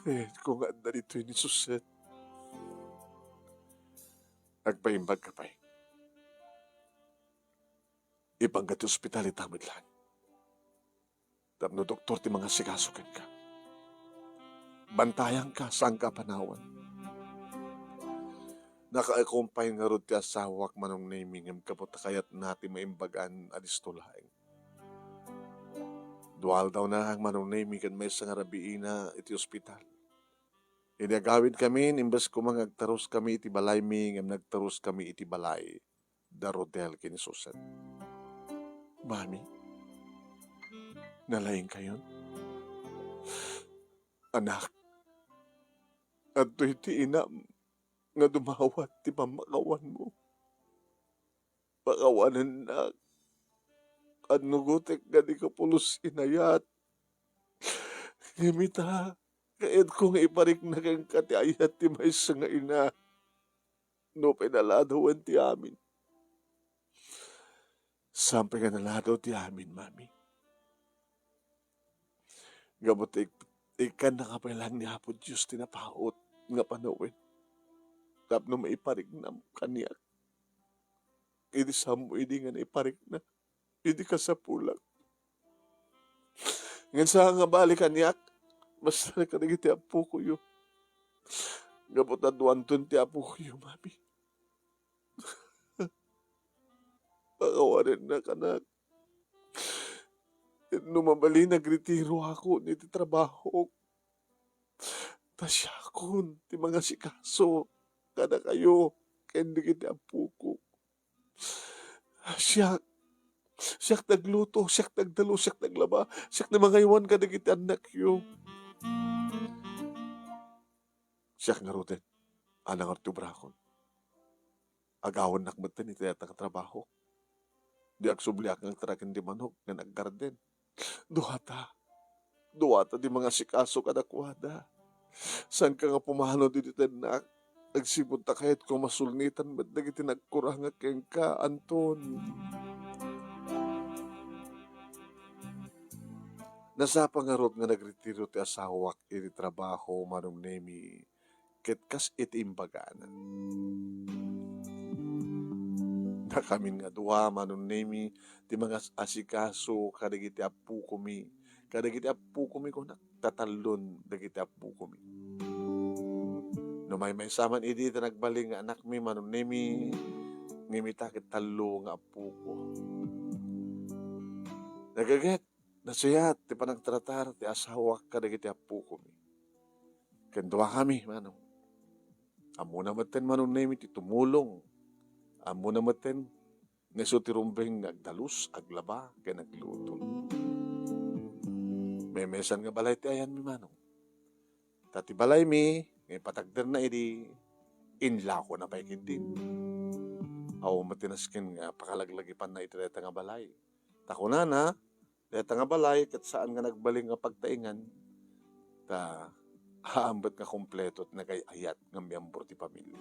Kayatko nga adda ditoy ni Suset. Agpaimbagka pay. Ipangka ti ospital ita met laeng. Tapno doktor ti mangasikaso kenka. Bantayanka, saanka a panawan. Naka-accompany ngarud ti asawak, Manong Nemi, ngem gapu ta kayatna ti maimbagan a disto laeng. Dua aldawna, Manong Nemi, ken maysa nga rabiina iti ospital. Idi agawidkamin, imbes koma nga agtaruskami iti balaymi, ngem nagtaruskami iti balay da Rodel ken ni Susan. "Mami, nalaingkayon? Anak, adtoy ti inam nga dumawat ti pammakawanmo. Pakawanennak. Annugotek nga di ka pulos inayat. Ngem ita, kayatko nga iparikna kenka ti ayat ti maysa nga ina. Nupay naladawen ti amin." "Saan pay nga naladaw ti amin, Mami? Gapu ta ik-, ikkanna nga pay laeng ni Apo Dios ti napaut nga panawen tapno maipariknam kaniak. Idi saanmo idi nga naiparikna, idi kasapulak. Ngem saan nga bali kaniak, basta kadagiti appokoyo. Gapu ta duanton ti appokoyo, Mami. Pakawanennak, anak. No mabalin, nagretiroakon iti trabahok. Ta siakon ti mangasikaso kadakayo ken dagiti appoko. Siak, siak nagluto, siak nagdalo, siak naglaba, siak ti mangaywan kadagiti annakyo." "Siak ngaruden, anak, ti obrakon. Agawennak metten iti dayta nga trabaho. Di agsubliak nga agtaraken ti manok ken aggarden. Duata. Duata ti mangasikaso kadakuada. Saanka nga pumano ditoy tennak. Agsipud ta kayatko masulnitan met dagiti nagkurangak kenka, Anton." Nasapa ngarud nga nagretiro ti asawak iti trabaho, Manong Nemi, ket kas iti imbagana. "Nakamin nga dua, Manong Nemi, ti mangas-asikaso kadagiti appokomi. Kadagiti appokomi," kunak, "ta tallon dagiti appokomi. No maymaysa man idi ti nagbalin nga anakmi, Manong Nemi, ngem ita ket tallo nga appoko." Nagaget, nasayat ti panagtratar ti asawak kadagiti appokomi. Ken duakami, Manong. Ammona metten, Manong Nemi, ti tumulong. Ammona metten nga isu ti rumbeng nga agdalus, aglaba, ken agluto. Memesan nga balay ti ayanmi, Manong. Ta ti balaymi nga ipatagderna idi, inlakona pay ketdin. Awan met ti nasken nga pakalaglagipanna iti dayta nga balay. Ta kunana, dayta nga balay ket saan nga nagbalin nga pagtaengan, ta aambet nga kompleto ti nagay-ayat nga miyembro ti pamilya.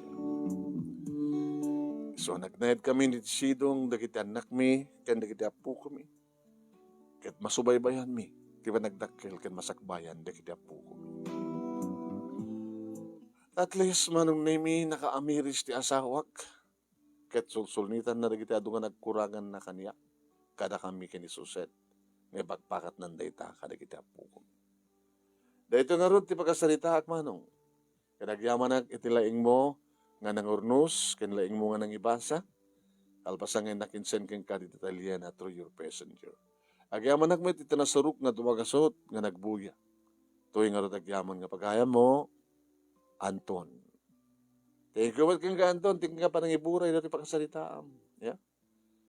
So, nagnayadkami ni sidong dagiti annakmi ken dagiti appokomi. Ket masubaybayanmi ti panagdakkel ken masakbayan dagiti appokomi. At least, Manong Nemi, nakaamiris ti asawak. Ket sulsulnitanna dagiti adu nga nagkuranganna kaniak, kadakami ken ni Suset, nga ipakpakatnan dayta kadagiti appokomi. Daytoy ngarud ti pakasaritaak, Manong. Ket agyamanak iti laingmo nga nangurnos ken laingmo nga nangibasa, kalpasan nga innak insend kenka ti detalye na through your messenger. Agyamanak met iti nasurok nga dua gasut nga nagbuya. Toy ngarud agyaman nga pagayammo, Anton. Thank you met kenka, Anton, ti kenka panangiburay datoy pakasaritaam.